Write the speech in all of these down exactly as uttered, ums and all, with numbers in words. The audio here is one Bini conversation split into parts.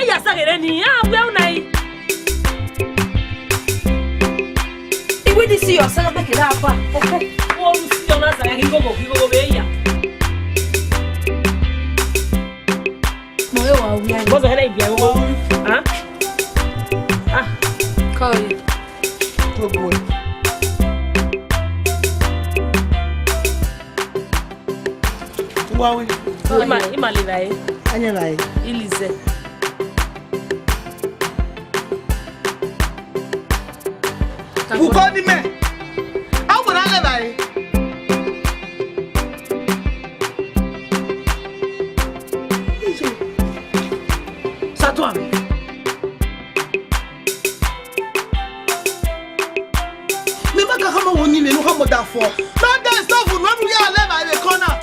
Ya sa ghe rre ni, a wẹ una yi. Iwe ni si ọsa na mẹ ke na ba. Wo ru si ọna sa ghe ighoho, ighoho vbe ya. Mo ye wa wi ayi. Bọ́sẹ̀ hẹ́rẹ́ ìgbìyàwó. Ah? Ah. Kọ́ yìí. Tó bu ẹ. Uwa wẹ. Ima, ima le vba ẹre. Anya vba ẹre. Ilize. Uko ni mẹ. A wẹ na le vba ẹre. Satan. Mẹ ma ka khama wẹ ọyẹnmwẹ ne u khama ọdafẹn. Ma da stove ne u ya lẹ vbe corner.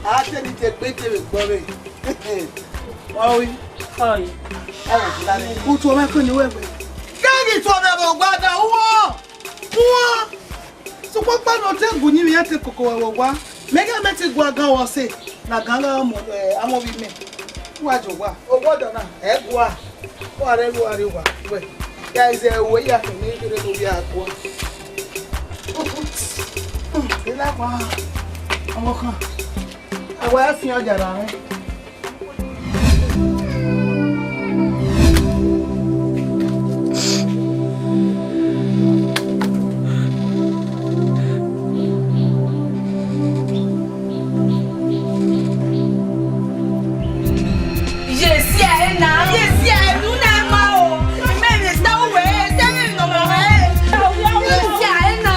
A te ni te gbe te vbe kpọ vbe. Wa wi. Oi. Utu ọmwa ko ni wẹ wẹ. Ke ghi tuẹ mwẹ vbe owa da, uwọ. Uwọ. Sokpan ọkpa ne ọ te gu uyinmwẹ iran te koko ruẹ vbe owa. Mẹ gha mẹ te gu agan ruẹ ọse ne agan gha mu, eh, amwẹ ovbi mẹ. Uwa jọ owa. Owa ọdọ na, ẹ gua. Uwa rre, uwa rre owa. Wẹ, ya izẹ ruẹ ya khin ne I kherhe ne ovbi a gua. I la gua. Ọmọ kan. Ẹwẹ, ẹ fian ọja ra mwẹ. Ye si ẹre na, ye si ẹre, unu na ma o. Imẹ vbe sa uwẹ, sẹ vbe nọ ma wẹ. Ye si ẹre na.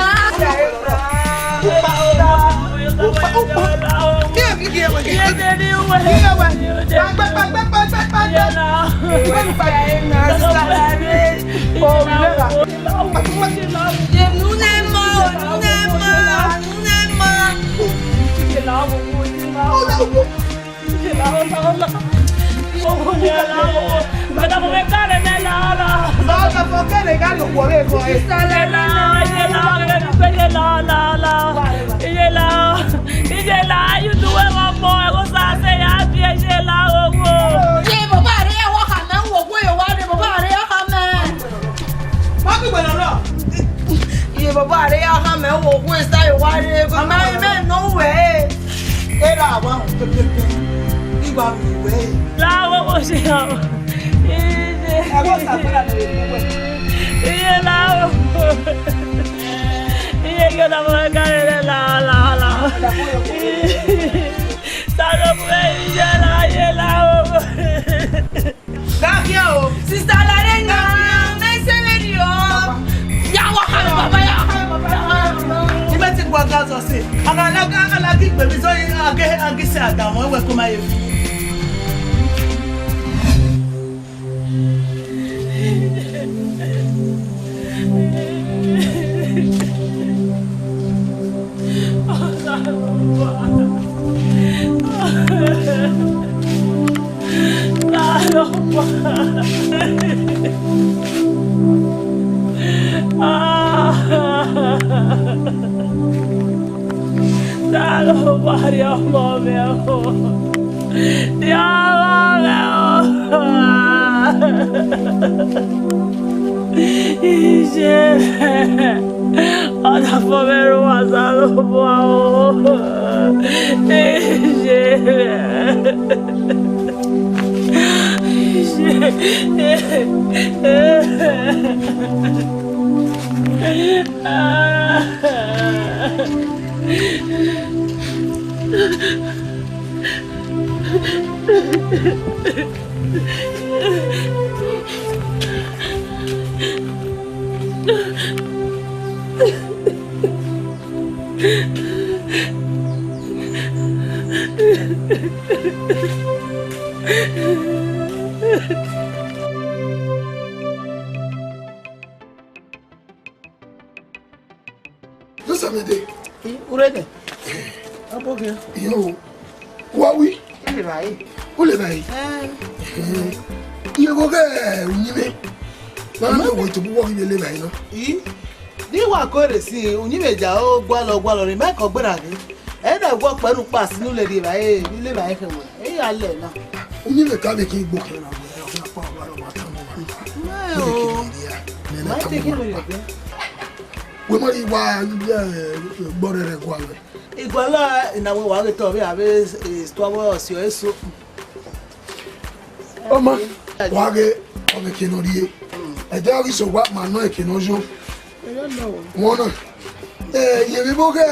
Ye baba rre, ọ khama uwẹ okhuo ye owa rre, baba rre, ọ khama. Ma ghi wẹ nọ nọ. Ye baba rre, ọ khama uwẹ okhuo sa ye owa rre, mẹ, mẹ nọ wẹ. Erha wa pepepe. Igba mi wẹ. La wo wo se o. Ẹ wo sa fẹrẹ ne wẹ. Iye la wo. Iye yo na mo ka re la la la. Sa lo mu iye la, iye la wo. Gha khian o. Sista Larena, mẹ sẹ vberriọ. Ya wa khama baba, ya khama baba. Imẹ te gua ga zọ se. Ana la ga, ana la gi gbe mi zọ, a ghi, a ghi sẹ Adamu, wẹ ko ma ye fi. Ta ló parí ọmọ mi o? Diablo, iye, ọdafẹn mwẹ ru Osanobua o. Iye, iye. Urene. Aboge. Iyo. Wa wi. Ile ba yi. Ule ba yi. Eh. Iye vbo ghe uyinmwẹ. Na na wo to bu wo ghi le ba yi no. I. Di wa ko re si uyinmwẹ ja o gualọ gualọ ni ma ko gbera ghe. Ẹ na wọ pẹnu kpa si nu le ri ba e, ni le ba e khe wẹ. E ya le na. Uyinmwẹ ka vbe ke igbo kẹ na wẹ, ọ na pa wa ro ma ta mo. Nẹ o. Ma te ke mo yọ. Wẹ ma ri wa gbọrẹ rẹ gua wẹ. Iguala ina wẹ wa ghe tọ vbe a vbe tua vbe ọsi ọ eso. Ọma, wa ghe ọmọ eke nọ rrie. Ẹdẹ ọ ghi sẹ owa ma nọ eke nọ yo. Wọn na. Eh, ye vbe bo ghe.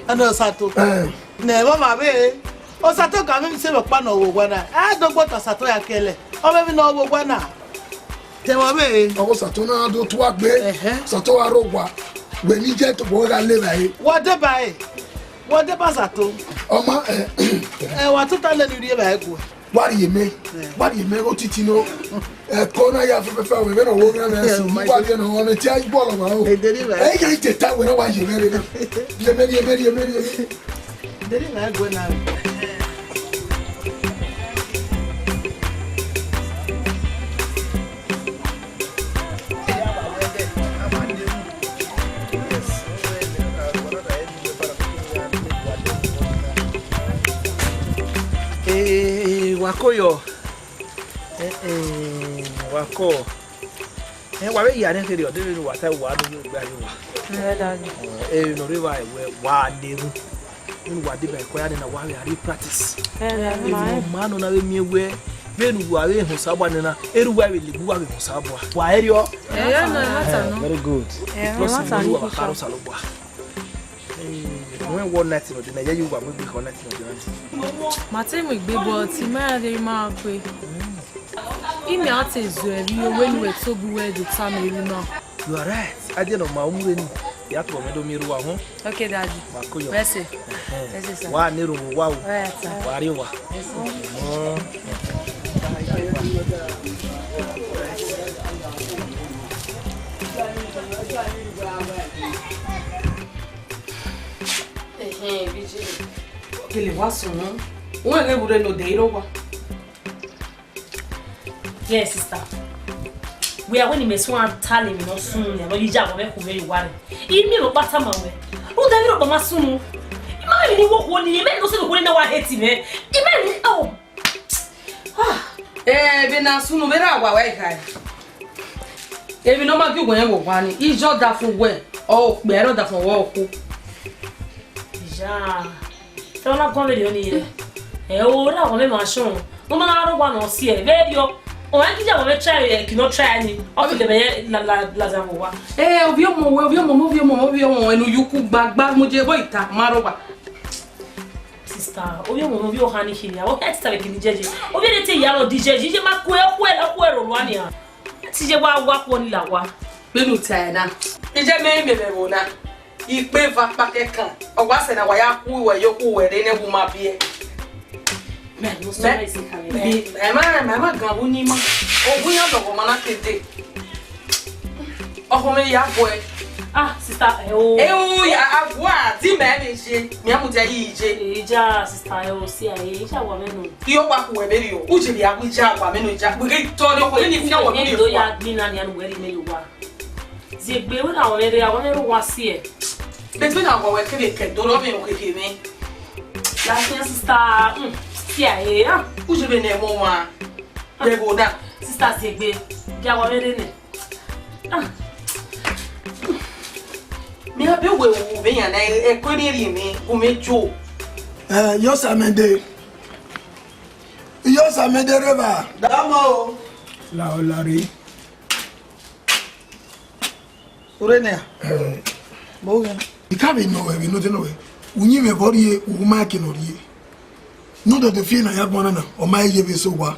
Ana Osato. Eh. Nẹ vbe ma vbe. Osato ka vbe se vbe ọkpa nọ wo owa na. A do gbo ta Osato ya kẹlẹ. Ọ vbe vbe nọ wo owa na. Tẹ vbe vbe. Ọgho Osato na do tua gbe. Ẹhẹ. Osato wa ro owa. Wẹ ni je to bo gha le vbe. Wa de ba e. Wa de ba Osato. Ọma, eh. Eh, wa tota le ni rrie vbe ẹguẹ. Wa rhie mẹ, wa rhie mẹ ghe otiti nọ. Ẹko na ya fẹfẹfẹ, wẹ vbe nọ wo ghe mẹ si, wa rhie nọ, ọ mẹ tia igbọlọ ma o. Ederi ba. Ẹ ya iteta wẹ na wa ye mẹ rre na. Rhie mẹ, rhie mẹ, rhie mẹ, rhie mẹ. Ederi ba ẹguẹ na. Eh, wa ko yọ. Eh, eh, wa ko. Eh, wa vbe ya ne kherhe, ọ de vbene uwa ta wa do yo gbe aro wa. Eh, daddy. Eh, no re wa we wa de ru. Vbene uwa de ba ko ya ne na wa vbe a re practice. Eh, daddy. Vbene ma, ma no na vbe miẹn wẹ, vbene uwa vbe họn Osanobua nena, erha uwa vbe lele uwa vbe họn Osanobua. Wa ẹ riọ? Eh, yeah, no, ẹ ma ta nọ. Very good. Eh, ẹ ma ta nọ. Plus, vbene uwa wa kharo Osanobua. Eh, wẹ one night nọ de na, ya ye uwa mu egbe khẹ one night nọ de na. Ma te mu egbe, but I ma ya rhie ma kue. Imẹ a te zẹ vbe owẹ ne uwẹ tobọ uwẹ do tama erha ima. You are right. A die nọ ma u mu vbe ni. Ya tuẹ mwẹ do miẹn erha uwa họn. Okay, daddy. Ma ko yọ. Wẹ sẹ. Ẹhẹn. Wẹ sẹ, sir. Wa ne erhunmwu uwa o. All right, sir. Wa rrie owa. Yes, sir. Họn. Ẹhẹn, B J. Kele wa sunu. Wẹ ghe vbe urre ne odẹ i rre owa. Yes, sister. Wẹ a wẹ ne imẹ suẹn ta ne emwi ne ọ sunu nian, ne ọ ye ya vbe ọmọ ẹkhu mwẹ ye owa rẹ. I miẹn vbe ọkpa tama wẹ. Rhunmwuda emwi rhọkpa ma sunu. I ma rẹn emwi ne I wo okhuo nii, I ma rẹn ne ọ sẹ ne okhuo nii na wa hate mwẹ. I ma rẹn emwi, oh. Ah. Eh, vbene a sunu vbe erha wa wa ikhae. Emwi ne ọ ma gie uwẹ rẹn vbe owa nii, iye ọdafẹn uwẹ, ọ kpẹ, ẹre ọdafẹn uwẹ ọ khuo. Iya. Te ọ na guan vberriọ nii rẹ? Ẹ o, rre aghọmwa emwa chọn. Ne ọ ma na rre owa ne ọ siẹ vberriọ. Ọ rẹn ghi ya vbe try, ẹ, eke ne ọ try ni. Ọ fi lele ẹmwẹ la, la, la zẹ vbe owa. Eh, ovbi ọmọ wẹ, ovbi ọmọ mwẹ, ovbi ọmọ mwẹ, ovbi ọmọ mwẹ, ne u ye uku gbagba, mu je vbe ita, ma rre owa. Sister, ovbi ọmọ mwẹ, ovbi ọmọ ni khin ya. Ọ hẹ sister vbe eke ne I judge. Ovbi ẹre te ya rọ di judge, iye ma kue, kue, kue roro a nian. Te iye wa wa khuọ ni la owa. Vbene u ta ẹre na. Iye mẹ i mẹ vbe ẹvbo na. Ikpe eva kpakẹkan, ọ wa sẹ ne a wa ya ku uwẹ yo, ku uwẹ rre ne ẹwu ma biẹ. Mẹ, mo sọ Mẹ, isi ka mẹ. mẹ, mẹ ma, mẹ ma gan vbe uyinmwẹ. Ogun yan lọghọ ma na kede. Ọkọ mẹ ya bọe. Ah, sister, ẹ o. Ẹ o, ya, a gua, di mẹ vbe ye. Mẹ a mu dia yi ye. Ẹ ja, sister, ẹ o, si a, ẹ ja wa mẹ nọ. Iyo wa ku wẹ mẹ rio. U je vbe a wi ja wa mẹ nọ ja. Wẹ ghe tọ ni ọkọ ni fi ọwọ Ẹ ni do ya gbin na ni anu wẹ ri mẹ yo wa. Ziegbe, wẹ na wẹ rre, wẹ rre wa si ẹ. Bẹtẹ na wẹ wẹ kere kẹ do rọ vbe ro keke mẹ. Last year sister, mm, si a ye, ah. U je vbe ne mo wa. Bẹ go da. Sister Ziegbe, dia wa rre nẹ. Ah. Mi a be we u be yan na e ko ni ri mi, gu mi jo. Eh, yo sa mẹ de. Yo sa mẹ de reva. Da mo. La o la ri. Urenia. Eh. Mo ghe. I ka vbe nọ wẹ, vbe nọ te nọ wẹ. Uyinmwẹ vbe ọ rrie, u ma ke nọ rrie. Ne u dọdẹ fi na ya guan na, ọ ma ye vbe sẹ owa.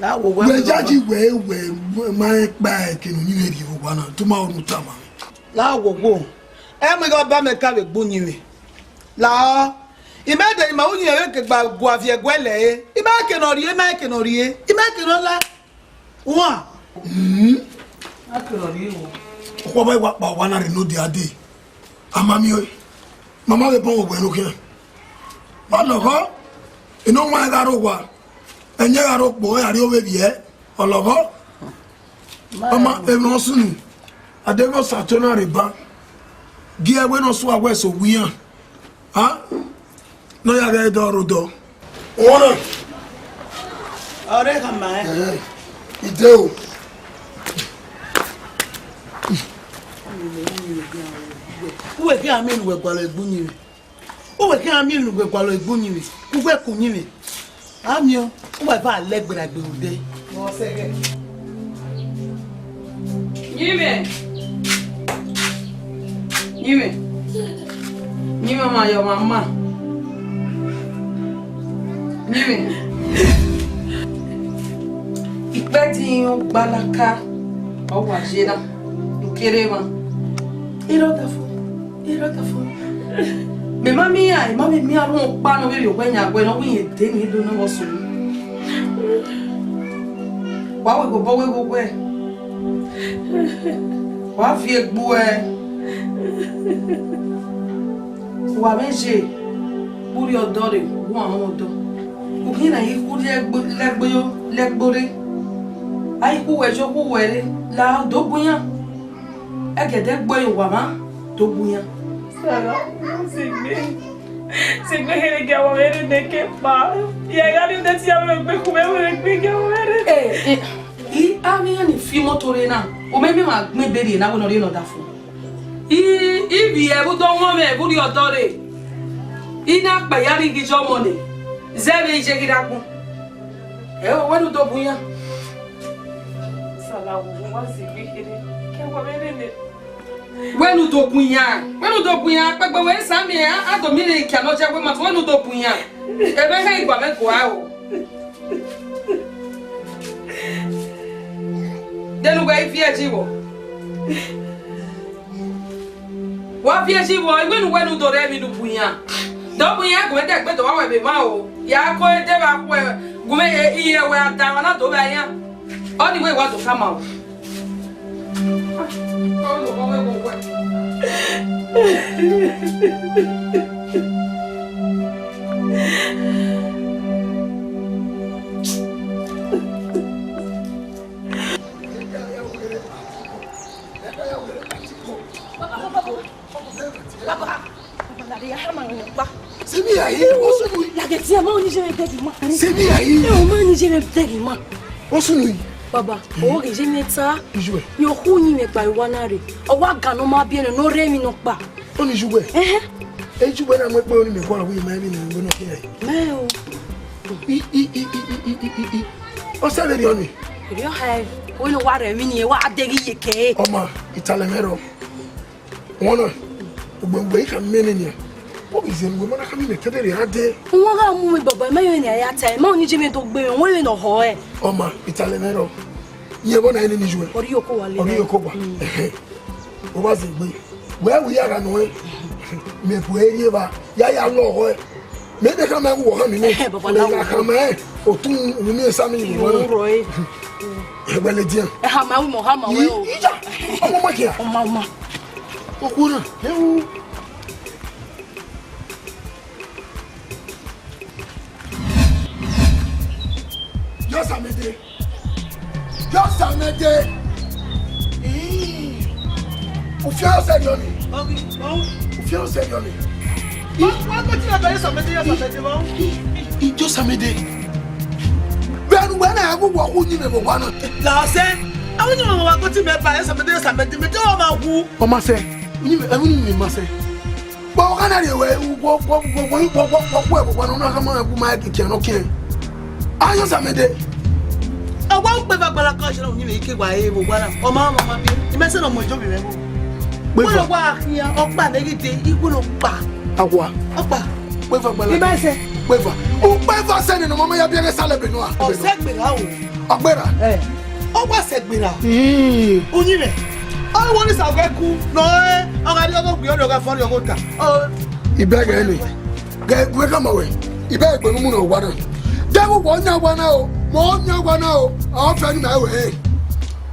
La wo wẹ. Wẹ ya ji wẹ, wẹ ma kpa eke ne uyinmwẹ rrie vbe owa na, tu ma ọnrẹn tama. La wo wo. Ẹ mu ighe ọba mẹ ka vbe gbe uyinmwẹ. La ọ. I ma de, i ma uyinmwẹ vbe ke gba gua viẹ guẹlẹ e. I ma ke nọ rrie, i ma ke nọ rrie. I ma ke nọ la. Uwa. Mm. A ke nọ rrie o. Ọkpa ọba i wa kpa owa na rre ne ọ dia dee. A ma miẹn ọe. Mama vbe bọ wẹ ne okhian. Ọ lọghọ, enowan gha rre owa, ẹyẹn gha rre okpo, a rrie ovbi ẹvbiẹ, ọ lọghọ. Ọ ma emwi ne ọ sunu, a deghẹ Osato na rre ban, gie ẹvbo ne ọ sua wẹ sẹ owa iran. A, ne ọ ya ghẹ dọ rre odọ. Ọmọ na. Ọre khama ẹn. Ẹhẹn, I de o. Uwẹ ghi a miẹn ne uwẹ gualọ egbe uyinmwẹ. Uwẹ ghi a miẹn ne uwẹ gualọ egbe uyinmwẹ. Uwẹ ke uyinmwẹ. A miẹn, uwẹ va lẹ gberra gbe odẹ. Uyinmwẹ. Uyinmwẹ. Uyinmwẹ ma yọ mama. Uyinmwẹ. Ikpẹdin ọgbalaka, ọ wa ye na, u kere emwa. Irọdafo, irọdafo. Mẹ ma miẹn iran, mẹ ma vbe miẹn arhunmwu ọkpa ne ọ vbe rhie owẹ yan wẹ ne ọ wẹ irẹn de ne I do ne ọ vbe sunu. Wa wẹ ghe obọ wẹ ghe owẹ. Wa viọ egbe uẹ. Wa vbe ye, vbe u rrie ọdọ rre, u wa rọnmwẹ ọdọ. U ghi na ghi khu lẹgbe, lẹgbe yo, lẹgbe rre. A ghi khu uwẹ yo, khu uwẹ rre, la do bu iran. Ẹgẹdẹ gbe ye owa mwa, do bu iran. Sara, sẹgbe, sẹgbe kherhe gie a wa vbe rre neke kpa. Ya gha rrie odẹ te ya vbe gbe khu mwẹ vbe gbe gie a wa vbe rre. Eh, eh, I, a vbe iran ni fi imoto rre na, u mẹ miẹn emwa gbẹn ebe rrie na wẹ ne ọ rrie ne ọdafo. I, I vbiẹ vbe udọmwẹ mwẹ vbe u rrie ọdọ rre. I na kpa ya rhie ghi ye ọmọ nẹ, zẹ vbe I ye ghi rre agbọn. Ẹ o, wẹ ne u do bu iran. Sala wo, wa sẹgbe kherhe, ke wa vbe rre nẹ. Wẹ ne u do bu iran, wẹ ne u do bu iran, kpẹgbe wẹ sa miẹn, a, a do miẹn ikia ne ọ jẹ wẹ ma tu, wẹ ne u do bu iran. Ẹmwẹ hẹ igua mwẹ gua o. De ne uwẹ i viẹ ji vbọ? Wa viẹ ji vbọ, I wẹ ne uwẹ ne u do rre emwi ne u bu iran. De ọ bu iran gu mwẹ dẹ gbe do wa wẹ vbe emwa o. Ya ko e de vbe akhuẹ, gu mwẹ e, iye wẹ a da, wa na do vbe a iran. Ọnii wẹ wa do khama o. Sẹ vbe I ya ye, Osunu? Lagẹti, ma ọni je vbe dẹghe ima. Sẹ vbe I ya ye? Ẹ, ma ọni je vbe dẹghe ima. Osunu yi. Baba, ọghe ye mwẹ ta. Iju ẹ. Yọ khu yin mwẹ kpa owa na rre. Ọ wa ga ne ọ ma biẹ nẹ, ne ọ rre emwi nọkpa. Ọni iju wẹ. Ẹhẹn. Iju wẹ na mu ekpe ọni mẹ gualọ wẹ ima emwi ne wẹ nọ kẹ. Mẹ o. I, i, i. Ọ sẹ vberriọ ni. Erriọ hẹ, wẹ ne wa rre emwi ni, wa deghe iyeke. Ọma, italẹ mwẹ rrọọ. Wọn na, ugbẹn ugbẹn I khama imẹ nene nian. Ọ ghi zẹ ne uwẹ ma na khama imẹ kẹdẹrriọ a dẹ. Wọn gha mu mwẹ bọbọ, mẹ yọ ne a ya ta, ma ọni je mwẹ do gbe mwẹ, wọn vbe ne ọ họ ẹre. Ọma, italẹ mwẹ rrọọ. Iyẹn vbọ na nene iyuẹ. Ọ rhie oko wa le. Ọ rhie oko wa. Mm. Ẹhẹn. Ọ wa zẹ egbe. Wẹ wu ya gha nọ ẹn. Mẹ bu ẹre rhie evba, ya ya lọ họ ẹre. Mẹ de khama ẹvbo uwọ khama imẹ. Ẹhẹn, baba, mẹ na gha khama ẹn, otu unu mi esa mi ni vbọ na. Iro rrọọ ẹre. Ẹgbẹlẹ dian. Ẹ khama ẹvbo mẹ, khama wẹ o. Iya, ọmọ ma kia. Ọma, ọma. Okhuo na, ẹ o. Yọ Samẹdẹ. Yọ Samẹdẹ. Ii. Ufian sẹ yọ ni. Ufian sẹ yọ ni. Wa, wa ko ti na bẹrẹ Samẹdẹ, Yọ Samẹdẹ, wa. Ijọ Samẹdẹ. Bẹẹni wẹ na ẹvbo wọ khu yin mẹ vbe owa na. Lasẹ. Ẹvbo yin mẹ vbe owa ko ti mẹ ba Yọ Samẹdẹ, Yọ Samẹdẹ. Mẹ te ọ ma wu. Ọ ma sẹ. Yin mẹ, ẹvbo yin mẹ ma sẹ. Kpọ ọghe na rhie wẹ, wọ, wọ, wọ, wọ, wọ, wọ, wọ, wọ, wọ, wọ, wọ, nọ na khama ẹvbo ma ẹki kian nọ kian. Ayọ Samẹdẹ. Ọ wa ukpẹ va gbala kọ ṣe na, yin mẹ ike wa e vbe owa na. Ọ ma, ọ ma, ọ ma bi. Imẹ sẹ ne ọ mu ejobi mwẹ vbo. Kpeva. Wẹ wa khian, ọkpa mẹ ghi de, igho ne ọkpa. Awa. Ọkpa. Kpeva gbala. Imẹ sẹ. Kpeva. Ukpẹ va sẹ ne nọ, mama ya biẹ ghe salẹ be nọ a. Ọ sẹ gberra o. Ọ gberra. Ẹ. Ọ wa sẹ gberra. Ii. Uyinmwẹ. Ọ wo ni sa wẹ ku, nọ ẹ, ọ gha rhie ọghe gbe, ọ rhie ọghe fọ, rhie ọghe ota. Ọ. Ibẹghe ni. Ghe, wẹ khama wẹ. Ibẹghe ne u mu ne owa na. Deghẹ wẹ yan owa na o, mẹ ọ yan owa na o. Ọ fẹ ni ma wẹ.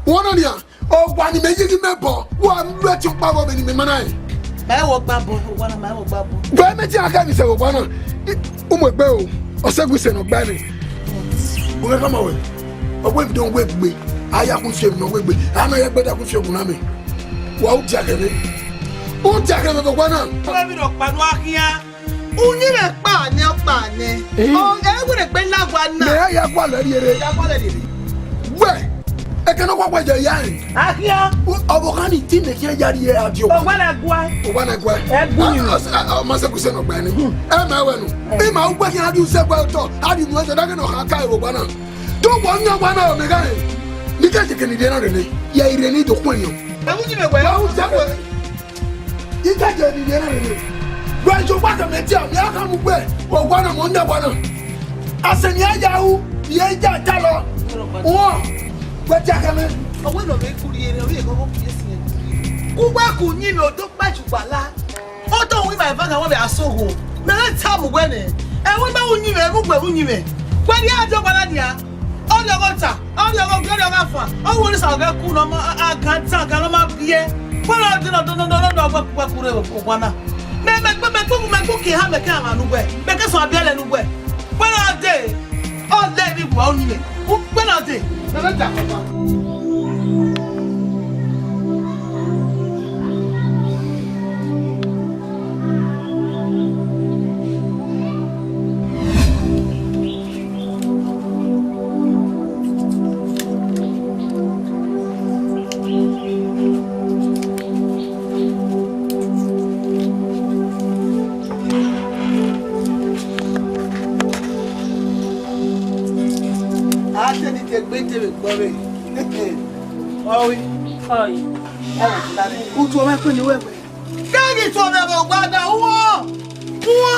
Wọ nọ nian. Owa ni mẹ ye ghi mẹ bọ, wa lu ẹtin ọkpa vbe ọvbe ne imẹ ma na rẹn. Ma ẹ wọ gba bọ, owa na, ma ẹ wọ gba bọ. Wẹ mẹ ti a kẹ vbe sẹ owa na. Umu egbe o, ọ sẹ gu sẹ ne ọ gba ẹre. Wẹ khama wẹ, ọ wẹ vbe dọn wẹ gbe, a ya kun fi emwi ne ọ wẹ gbe, a na ya gbe da kun fi ogun na mẹ. Wa u dia kẹ vbe. U dia kẹ vbe owa na. Wẹ vbe rhọkpa nu a khian. Uyinmwẹ kpa nẹ, ọ kpa nẹ. Eh. Ọ, ẹ wẹ rẹ gbe la wa na. Mẹ ya ya gualọ rhiere. Ya gualọ rhiere. Wẹ, ẹkẹ ne ọ wa wẹ ya ya rẹn. A khian. Ọvbokhan ni ti mẹ khian ya rhie a di owa. Owa na gua. Owa na gua. Ẹ gu ni. A, a, a, ọ ma sẹ gu sẹ ne ọ gba ni. Hmm. Ẹ ma wẹ nu. Eh. Ẹ ma wẹ khian a di u sẹ gua otọ, a di nu ẹsẹ, da kẹ ne ọ kha ka owa na. Do wọ yan owa na, ọ mẹ gha rẹn. Ni kẹ jẹ kẹ ni rhie na rre nẹ. Ya i rre ni do khuẹn yan. Ẹ wu ni mẹ wẹ. Wa u sẹ wẹ. Itaje ni yẹn na nene. Wẹ yo wa kẹmẹ dia, mi a ka mu wẹ, wẹ wa na mọ nya wa na. Asẹ ni a ya ru, yẹ ja ja lọ. Wọ, wẹ dia kẹmẹ. Ọwẹ nọ vbe kurri ere, ọvbi eghọghọ kpie si ẹn. Ku wẹ ku yin mẹ odo kpa ju gba la. Odo wi ma eva gha wẹ vbe aso gho. Mẹ rẹ ta mu wẹ nẹ. Ẹ wẹ ma ru yin mẹ, ẹ mu wẹ ru yin mẹ. Wẹ dia jọ gba na dia. Ọrriọghọ ta, ọrriọghọ gie, ọrriọghọ afa, ọ wẹ ne Osanobua ku ne ọ ma, a, a gan ta, gan ne ọ ma biẹ. Wẹ na dee nọ, nọ, nọ, nọ, nọ, wẹ, wẹ kurre owa na. Mẹ, mẹ, mẹ, mẹ, mẹ, mẹ, mẹ, ke ha, mẹ ke ha mwa ne uwẹ, mẹ ke sẹ biẹlẹ ne uwẹ. Wẹ na dee, ọ lẹ emwi wa unu mẹ. Wẹ na dee, mẹ, mẹ, ta. A te ni te gbe te vbe kpọ vbe. Ọe. Ọe. Utu ọmọ ẹkpe ni wẹ wẹ. Keghi tuọmwẹ vbe owa da, uwọ, uwọ.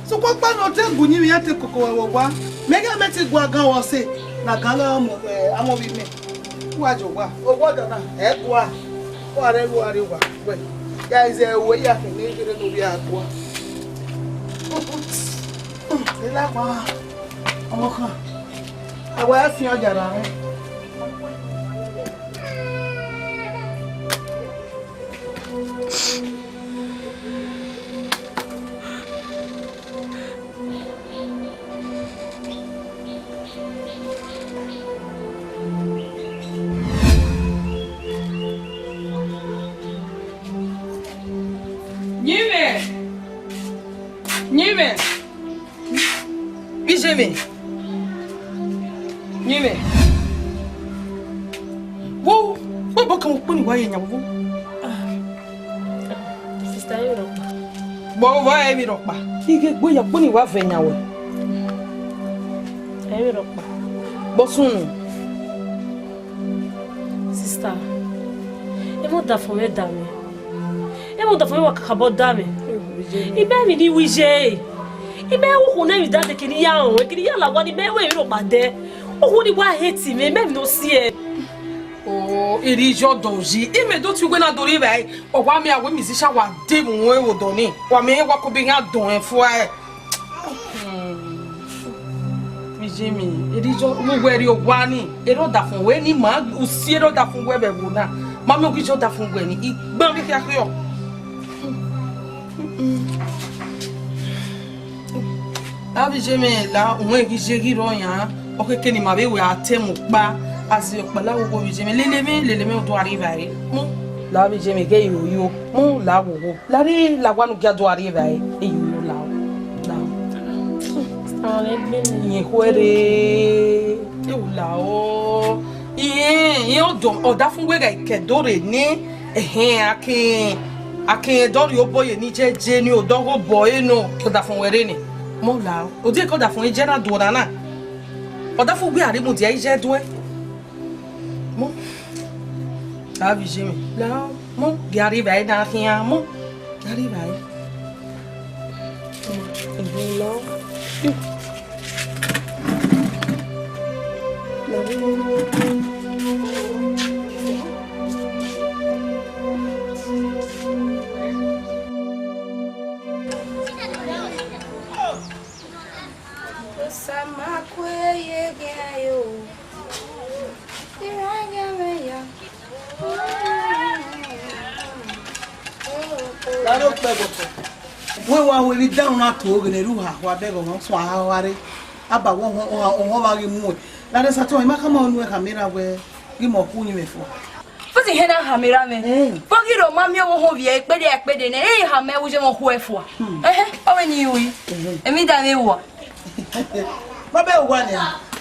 Sokpan ọkpa ne ọ te gu uyinmwẹ iran te koko vbe owa. Mẹ gha mẹ te gu agan vbe ọse, ne agan lọ mu, eh, amwọ vbe imẹ. Uwa jọ owa, owa ọdọ na, ẹ gua. Uwa rre, uwa rre owa, wẹ. Ya izẹ owa ya kẹ ne ghere ne ovbi a gua. Ila kwa, ọmọ kan. Awa ẹ fian ọja ra rẹ. Uyinmwẹ! Uyinmwẹ! Vbe iye mwẹ. Uyinmwẹ. Wo, wo, bọ kan ukpo ni wa ye yan wo. Sister, ẹ i vbe rhọkpa. Bọ wa ẹ i vbe rhọkpa. Ighe gbe ya ukpo ni wa vẹ yan wẹ. Ẹ i vbe rhọkpa. Bọ sunu. Sister, emwi ọdafẹn mwẹ da mwẹ. Emwi ọdafẹn mwẹ wa kakabọ da mwẹ. Imẹ emwi ni wi ye. Imẹ ẹ wu okhuo ne emwi da dẹ kiri ya rọnrẹn, kiri ya la owa ni mẹ wẹ emwi rhọkpa dẹ. Okhuo ni wa hate mwẹ, imẹ emwi ne ọ si ẹe. O, erriọ ọdọ yi. Imẹ do tie uwẹ na do rre evbare. Ọ wa miẹn a wẹ musician wa de vbe uhunmwu ẹvbo dọ ni. Wa miẹn wa ko be gha dọn ẹn fua ẹe. Hmm. Vbe iye mwẹ, erriọ, vbe uwẹ rrie owa ni, erha ọdafẹn wẹ ni ma, u si erha ọdafẹn wẹ vbe ẹvbo na. Ma miẹn u ghi ye ọdafẹn wẹ ni, I gban vbe khian khiọ. Avbe iye mwẹ la, uwẹ ghi ye ghi rrọọ yan, ọ khẹke ne ima vbe wẹ a te mu kpa, a si ọkpa la wo vbe iye mwẹ, lele mwẹ, lele mwẹ, u do a rri evbare. Mu, la vbe iye mwẹ, ghe yo yo, mu, la wo wo. Larre la owa ne u gia do a rri evbare, eyo yo lao, lao. Rẹn khuẹrre, e u lao. Irẹn, irẹn ọdọ, ọdafẹn wẹ gha ke do rre nẹ, ẹhẹn, a ke, a ke dọ rhie obọ ye ne I je je ni odọ ghe obọ ẹre nọ, ke ọdafẹn wẹ rre nẹ. Mọ lao, odẹ ke ọdafẹn je na do ra na. Ọdafẹn wẹ a rre mudia I je do ẹe. Mọ, la vbe iye mwẹ, lao. Mu, gia rri evbare na khian, mu, gia rri evbare. Ẹhẹn, lọ. Osamakue ye gẹ yo. Ira gẹ mwẹ ya. Lare okpẹ gọtọ. Wẹ wa hu emwi dan na to ghe ne ru ha wa bẹghe ọmwa suẹn a ha re. Aba wọ họn ọmwa ghi mu. Lare Satan, ima khama unu ẹn khama erha wẹ ghi mọ khu ni mẹ fua. Futi hena khama erha mwẹ. Eh. Vbọ ghi rre ọ ma miẹn ọvbokhan ovbi ẹre ekpede ekpede nẹ, e khama ẹvbo ye mwẹ khu ẹfua. Hmm. Ẹhẹn, ọ vbe ni ru yi. Ẹhẹn. Emwi dan vbe wa. Ma bẹ wa nẹ.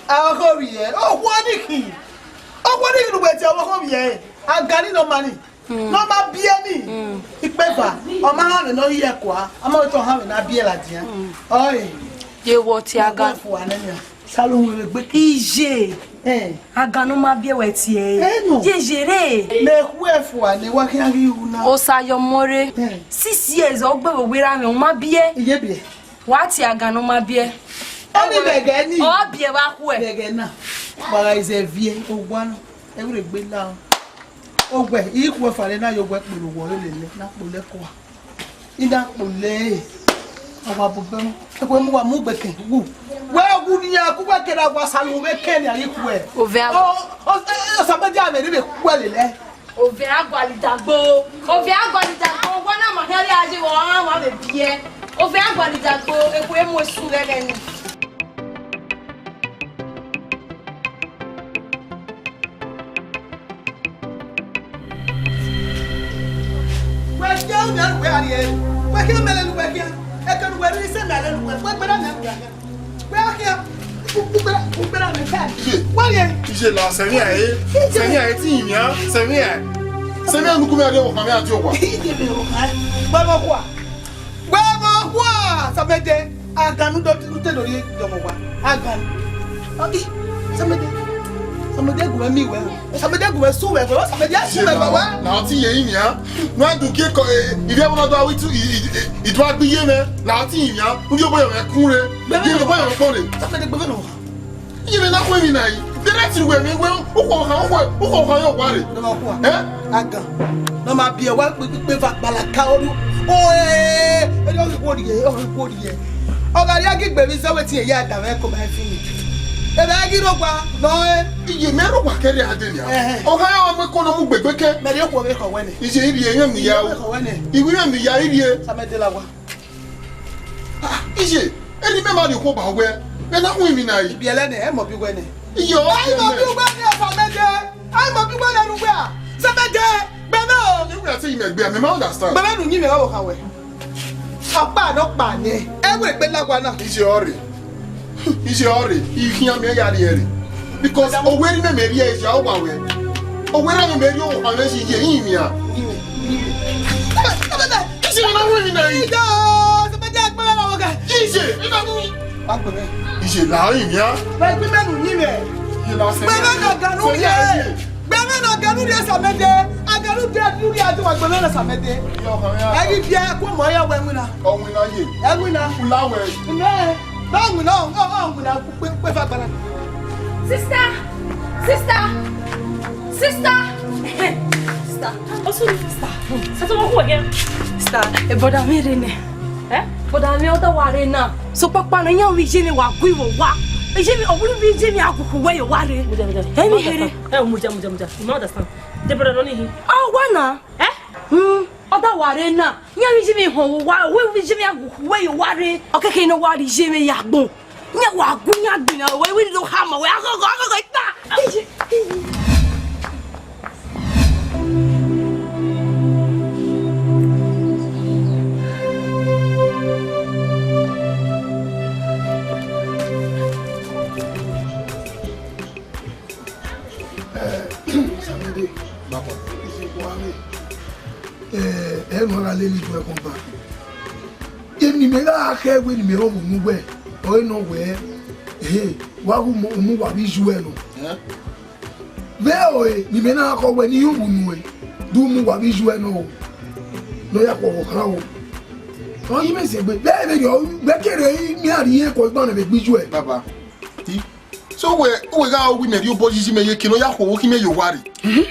Ọvbokhan ovbi ẹre. Okhuo ni khin. Okhuo ni khin ne uwẹ tie ọvbokhan ovbi ẹre. Agani nọ ma ni. Hmm. Ne ọ ma biẹ ni, hmm, ikpeva, ọ ma rhan vbe ne ọ hiẹ kua, a ma wẹ te ọ rhan vbe ne a biẹ ladian. Hmm. Ọe. Ye wọ tie agan. Fua nẹ nia. Salomo vbe gbe. Iye. Eh. Agan ne ọ ma biẹ wẹ tie. Eh, no. Ye ye re. Mẹ khu ẹfua ne wa khian ghi ru na. Osa yọ mọ re. Eh. Six years, ọ gbe vbe werriẹ mwẹ, ọ ma biẹ. Iye biẹ. Wa tie agan ne ọ ma biẹ. Ọ ni vbe ẹghẹ ni. Ọ biẹ vbe akhuẹ. Vbe ẹghẹ na. Wa gha izẹ viẹ, owa na. Ẹvbo rre gbe la. Owẹ, I khuẹ fare na ye owẹ kpolo wọ lele, na kpolo kua. I na kpolo. Awa bubẹ mu. Ẹkhuẹ mu wa mu gbẹkẹ, wu. Wẹ wu ni ya, ku wẹ kẹrẹ wa sa lu wẹ kẹ ni a ye khuẹ. Ovẹ a- O, o, o, sa mẹ dia mẹ ni vbe khuẹ lele. Ovẹ a gualọ idagbo. Ovẹ a gualọ idagbo. Wa na ma hẹrẹ a ye wọ, a wa vbe biẹ. Ovẹ a gualọ idagbo, ẹkhuẹ mu esu vbe ẹghẹ ni. Wẹ khian, u miẹn ne uwẹ a rrie. Wẹ khian, mẹ lele uwẹ khian. Ẹkẹ ne uwẹ rhirhi sẹ mẹ a lele uwẹ. Wẹ gbera mẹ uwẹ khian. Wẹ khian. U gbera, u gbera mẹ khian. Iye. Wa rrie. Iye la, sẹ emwi ẹre. Sẹ emwi ẹre te I miẹn. Sẹ emwi ẹre. Sẹ emwi ẹre ne u gu mwẹ rrie ọvbokhan mwẹ a die owa. Iye mẹ ọvbokhan. Wẹ vbe ọkhua. Wẹ vbe ọkhua. Samẹdẹ. Agan ne u do, u te do rhie dọmọ owa. Agan. Ọ, i, Samẹdẹ. Samẹdẹ gu mwẹ miẹn uwẹ o. Samẹdẹ gu mwẹ sẹ uwẹ, Samẹdẹ sẹ uwẹ gba wa. Na ọtẹn iye yin nian. Nu a du gie kọ, eh, ivbi ẹvbo na do a wi tu, i, i, i, i do a gbe iye mwẹ. Na ọtẹn iye nian. U rhie obọ yọ mwẹ kun re. Gbẹmẹ. Rhie obọ yọ mwẹ kpọ re. Samẹdẹ gbẹmẹ nọ. Iye mwẹ na khu emwi na yi. De na ti wẹ mwẹ wẹ, u kho khan, u kho, u kho khan yo wa re. Nọ ma khuẹ. Eh? Agan. Nọ ma biẹ wa kpe, kpe, kpe va kpalaka oru. O, eh, eh, eh, ọ ghi wo rhie, ọ ghi wo rhie. Ọ gha rhie a ghi gbe vbe izẹ wẹ tie ya da mwẹ ko ma fi mi. Ebe a ghi rhọgba, nọ, eh. Iye mẹ rhọgba kẹrẹ a de nia. Ẹhẹn. Ọ gha ya ọmọ ẹko nọ mu gbegbe kẹ. Mẹ rhie okhuo vbe khọ wẹ nẹ. Iye ivbi ẹyẹn mi ya o. Vbe khọ wẹ nẹ. Iwe mẹ mi ya ivbi e. Samẹdẹ la wa. Ah, iye, eni mẹ ma rhie okhuo ba wẹ, ẹ na hu emwi na yi. Ibiẹlẹ nẹ, ẹ mọ bi wẹ nẹ. Iye, ọ Ẹ mọ bi wẹ nẹ, Samẹdẹ. Ẹ mọ bi wẹ nẹ, nu wẹ a. Samẹdẹ, gbẹmẹ o. Ni wẹ a te yi mẹ gbe, mi ma understand. Gbẹmẹ nu yin mẹ ọvbokhan wẹ. Ọkpa nọ kpa nẹ, ẹ wẹ egbe lagua na. Iye ọre. Iye ọre, I khian mẹ ya rhie re. Because owẹ ne mẹ rhie iye ọ wa wẹ. Owẹ ne mẹ rhie ọvbokhan mwẹ iye yin mia. Iye na hu emwi na yi. Iye, I na hu. Iye la yin mia. Iye la sẹ. Gbẹmẹ na ganu ye. Gbẹmẹ na ganu ye Samẹdẹ. Aganu de du ye adu wa gbẹmẹ na Samẹdẹ. Ẹ ghi biẹ ku mọ ya wẹ winna. Ọ winna ye. Ẹ winna. Ula wẹ. Nẹ. Ba winna, ọ, ọ, ọ winna, kpe, kpe fa gbara. Sister! Sister! Sister! Sister! Osu ni sister. Sister, wọ́n kú again. Sister, e brother mi rre nẹ. Eh? Brother mi ọdọ wa rre na. So papa na, iyan mi iye mi wa gu iwo wa. Iye mi, ọwulu mi iye mi aguku wẹ yo wa rre. Muja, muja. Ẹ mi here. Eh, muja, muja, muja. You no understand. The brother no need him. Ah, wa na. Eh? Hmm. Ọdọ wa rre na. Iyan mi iye mi họn wo wa. Wẹ iye mi aguku wẹ yo wa rre. Okeke no wa rre iye mi ya gbọn. Iyan wa gu iyan gbinna wẹ, wẹ do khama wẹ, aghọghọ, aghọghọ ikpa. Eh, Samẹdẹ, Baba. Isi kwa mi. Eh, ẹ ma gha lele ijuẹ kọn ba. Emwi ne imẹ gha khẹ wẹ ne imẹ rhọvbo unu wẹ, ọre nọ wẹ, ehe, wa ghi mu, mu uwa vbe iye uẹ nọ. Eh? Vbe ọre ne imẹ na khọ wẹ ne I ru unu ẹn, do mu uwa vbe iye uẹ nọ o. Ne ọ ya khuọghọ khan o. Ọ yi mẹ zẹ egbe, vbe vberriọ, vbe kere I miẹn a rhie ekọ igban nẹ vbe egbe iye uẹ. Baba, ti. So wẹ, wẹ gha ru wẹ imẹ rhie obọ yi iye mẹ ye eke ne ọ ya khuọghọ khin mẹ ye owa rre. Mhm.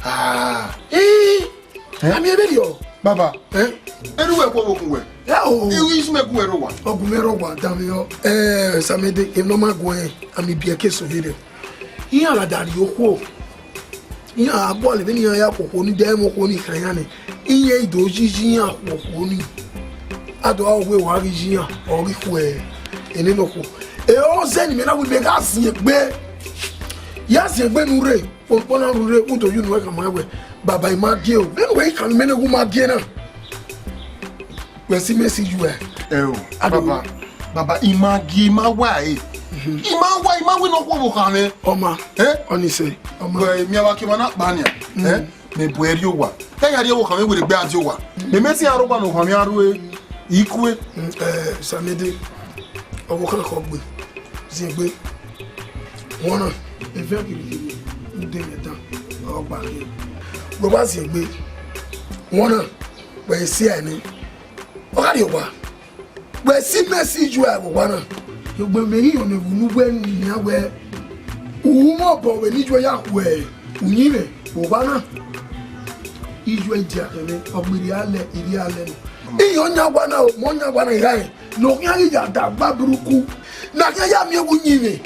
Ah. Eh. Eh? A miẹn vberriọ. Baba. Eh? Enu wẹ khuọghọ khin wẹ. Eh, o. Iru iye mẹ gu wẹ rre owa. Ọ gu mwẹ rre owa, danmwehọ. Eh, Samẹdẹ, emwi ne ọ ma guẹ, a miẹn ibiẹka eso vberriọ. Iran gha da rhie okhuo. Iran a gualọ vbene iran ya khuokhuo ni, de ẹmwẹ okhuo ni kha iran nẹ, iran i do yiyi iran khuokhuo ni. A do a wẹ wa ghi yi iran, ọ ghi khuẹ ene nọ khuo. E ọ zẹ ne imẹ na wẹ imẹ gha ziengbe. Ya ziengbe ne u rre, kpokpo na rre, u do ye unu ẹkan ma wẹ, baba, I ma gie o. Vbene wẹ i kan mẹ ne gu ma gie na. Wẹ si mẹ si ju ẹ. Ẹ o, Ado. Baba, baba, I ma gie, I ma wa ẹre. I ma wa, I ma wẹ ne ọ khuo vbe okhan mwẹ. Ọma, Eh? Ọnise, ọma. Wẹ, mi ava ke ma na kpa nian. Eh? Mẹ bu ẹre rrie owa. Te ya rrie owa okhan mwẹ wẹ rre egbe a die owa. Mẹ mẹ si aro owa ne okhan mwẹ aro e. I kue. Mm, eh, Samede, ọvbokhan khọ gbe, ziengbe. Wọn na, evẹ kirikiri, u de mẹ dan, ọ gba khin. Wẹ wa ziengbe. Wọn na, wẹ si a ni. Ọ gha rrie owa. Wẹ si mẹ si ju ẹ vbe owa na. Egbe mẹ i yọn ne vbe unu wẹ nian wẹ, u mwẹ obọ vbe ne ijuẹ ya khuẹ uyinmwẹ vbe owa na. Ijuẹ dia kẹmẹ, ọ gbe irria lẹ, irria lẹ nọ. Iran ọyan owa na, ọmọ ọyan owa na, I ra rẹn ne ọ khian ghi ya da gba burúkú, ne a khian ya miẹn vbe uyinmwẹ.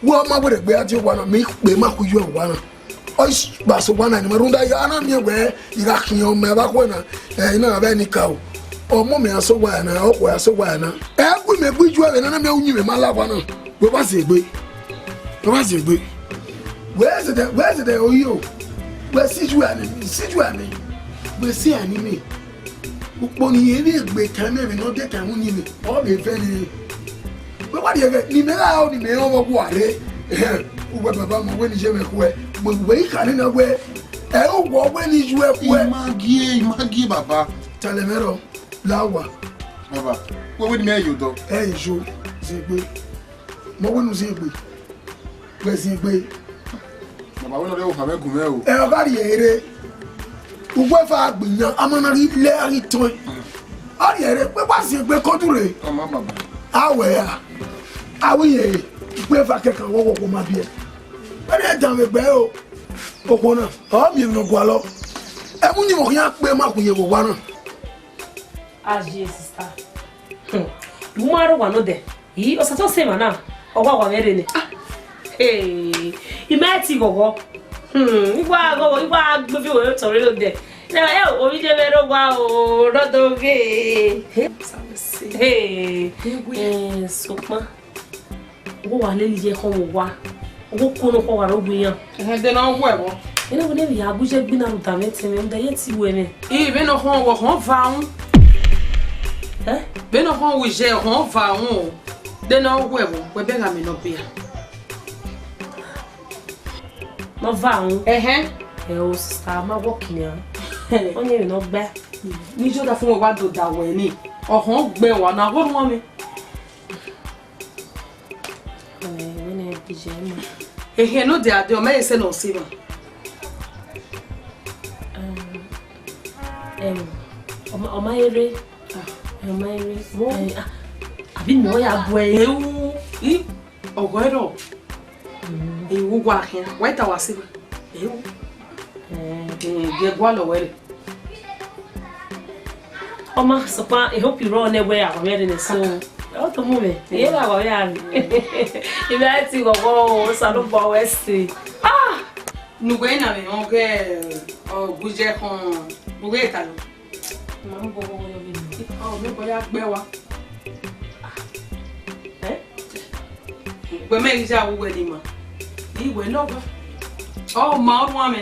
Wẹ ọ ma wẹ rhie egbe a die owa na, mẹ i kpe ma khu ijuẹ vbe owa na. Ọ i ba sẹ owa na ni ma rhunmwuda a na miẹn wẹ I gha khian ọmọ ẹvbo akhuẹ na, ẹ, I na vbe ni ka o. Ọmọ mẹ ra sẹ owa na, ọkhuẹ ra sẹ owa na. Ẹ gu imẹ gu ijuẹ vbe ne a na miẹn uyinmwẹ ma la owa na. Wẹ wa ziengbe. Wẹ wa ziengbe. Wẹ zẹdẹ, wẹ zẹdẹ oyi o. Wẹ si ijuẹ ne, si ijuẹ ne. Wẹ si a ni mẹ. Ukpo ne irẹn vbe egbe kan mwẹ vbe ne ọ de kan uyinmwẹ, ọ vbe vẹ nẹ. Wẹ wa rhie ẹghẹ ne imẹ gha ro ne imẹ rẹn ọmọ gua rre. Ehẹn, uwẹ baba ma wẹ ne I ye mwẹ khuẹ, wẹ, wẹ i khare na wẹ, ẹ i wọ wẹ ne I ye uẹ khuẹ. I ma gie, I ma gie, baba. Talẹ mwẹ rọ, la owa. Baba, wẹ wẹ ne imẹ ye odọ. Ẹ i yo, ziengbe. Ma wẹ ne u ziengbe. Wẹ ziengbe. Baba, wẹ ne ọ rre okhan mwẹ gu mwẹ o. Ẹ, ọ gha rhie ẹre. Uwu eva gbe yan, a ma na ghi lẹ a ghi tọn. A rhie ẹre, wẹ wa ziengbe kodu rre. Ọ ma, baba. A wẹ ra. A wẹ irẹn re, ikpe eva kẹkan wọ wọ ma biẹ. Wẹ ne danmwẹ egbe o. Okhuo na, ọ miẹn emwi ne ọ gualọ. Ẹmwẹ uyinmwẹ ọ khian kpe ma khu ye vbe owa na. A ye, sister. Hmm. U ma rre owa nodẹ. I, Osato sẹ emwa na, ọ wa wa mwẹ rre nẹ. Ah, hey, I ma ti ghọghọ. Hmm, I wa ghọghọ, I wa gbe fi wẹ otọ rre nodẹ. Na, ẹ, ovbi de mwẹ rre owa o, rọdọ ghe. Hey, Sanusi. Hey, Ewe. Eh, sokpan. Wo wa lele iye khọn vbe owa. Wo ko ne khọn wa ro gu iran. Ẹhẹn, de ne ọ wu ẹvbo. Ene wẹ ne emwi ya gu iye gbe na rhunmwuda mwẹ tẹn mwẹ, rhunmwuda iye te ru ẹmwẹ. I vbe ne ọ khọn, wọ khọn va unu. Ẹ? Vbe ne ọ khọn wu iye, ọ khọn va unu o. De ne ọ wu ẹvbo, wẹ bẹghe amẹ ne ọ bia. Ne ọ va unu. Ẹhẹn. Ẹ o, sister, ma work nian. Ọ yẹn emwi ne ọ gba. Ne iye ọdafẹn wẹ wa do da wẹ ni. Ọ khọn gbe wa na, wọ ru ọmọ. Ehẹn, ne ọ dia dẹ, ọ ma he sẹ ne ọ sẹ emwa. Em, em, ọ ma, ọ ma he rre. Ah, ọ ma he rre. Wo. Eh, ah, abi mẹ ọ ya bu ẹre. Ewu, i, ọghọ ẹrọ. Mm. Ewu wa khian. Wa ta wa sẹ emwa. Ewu. Eh. Eh, gie gualọ wẹ rre. Ọma, sokpan, I hope you run away awẹ rre nẹ, so. Ọ to mu mwẹ, I ye gha wa ya rre. I vbe a ti ghọghọ o, Osanobua wẹ sẹ. Ah! Ne uwẹ na vbe họn ghe, ọ, gu iye khọn, ne uwẹ ta lo. Ma mu ghọghọ yọ vbe nẹ. Ọ, mẹ bọ ya gbe wa. Eh? Wẹ mẹ ghi ya wu wẹ ni ma. Ni wẹ nọ wa. Ọ ma ọ ruan mẹ.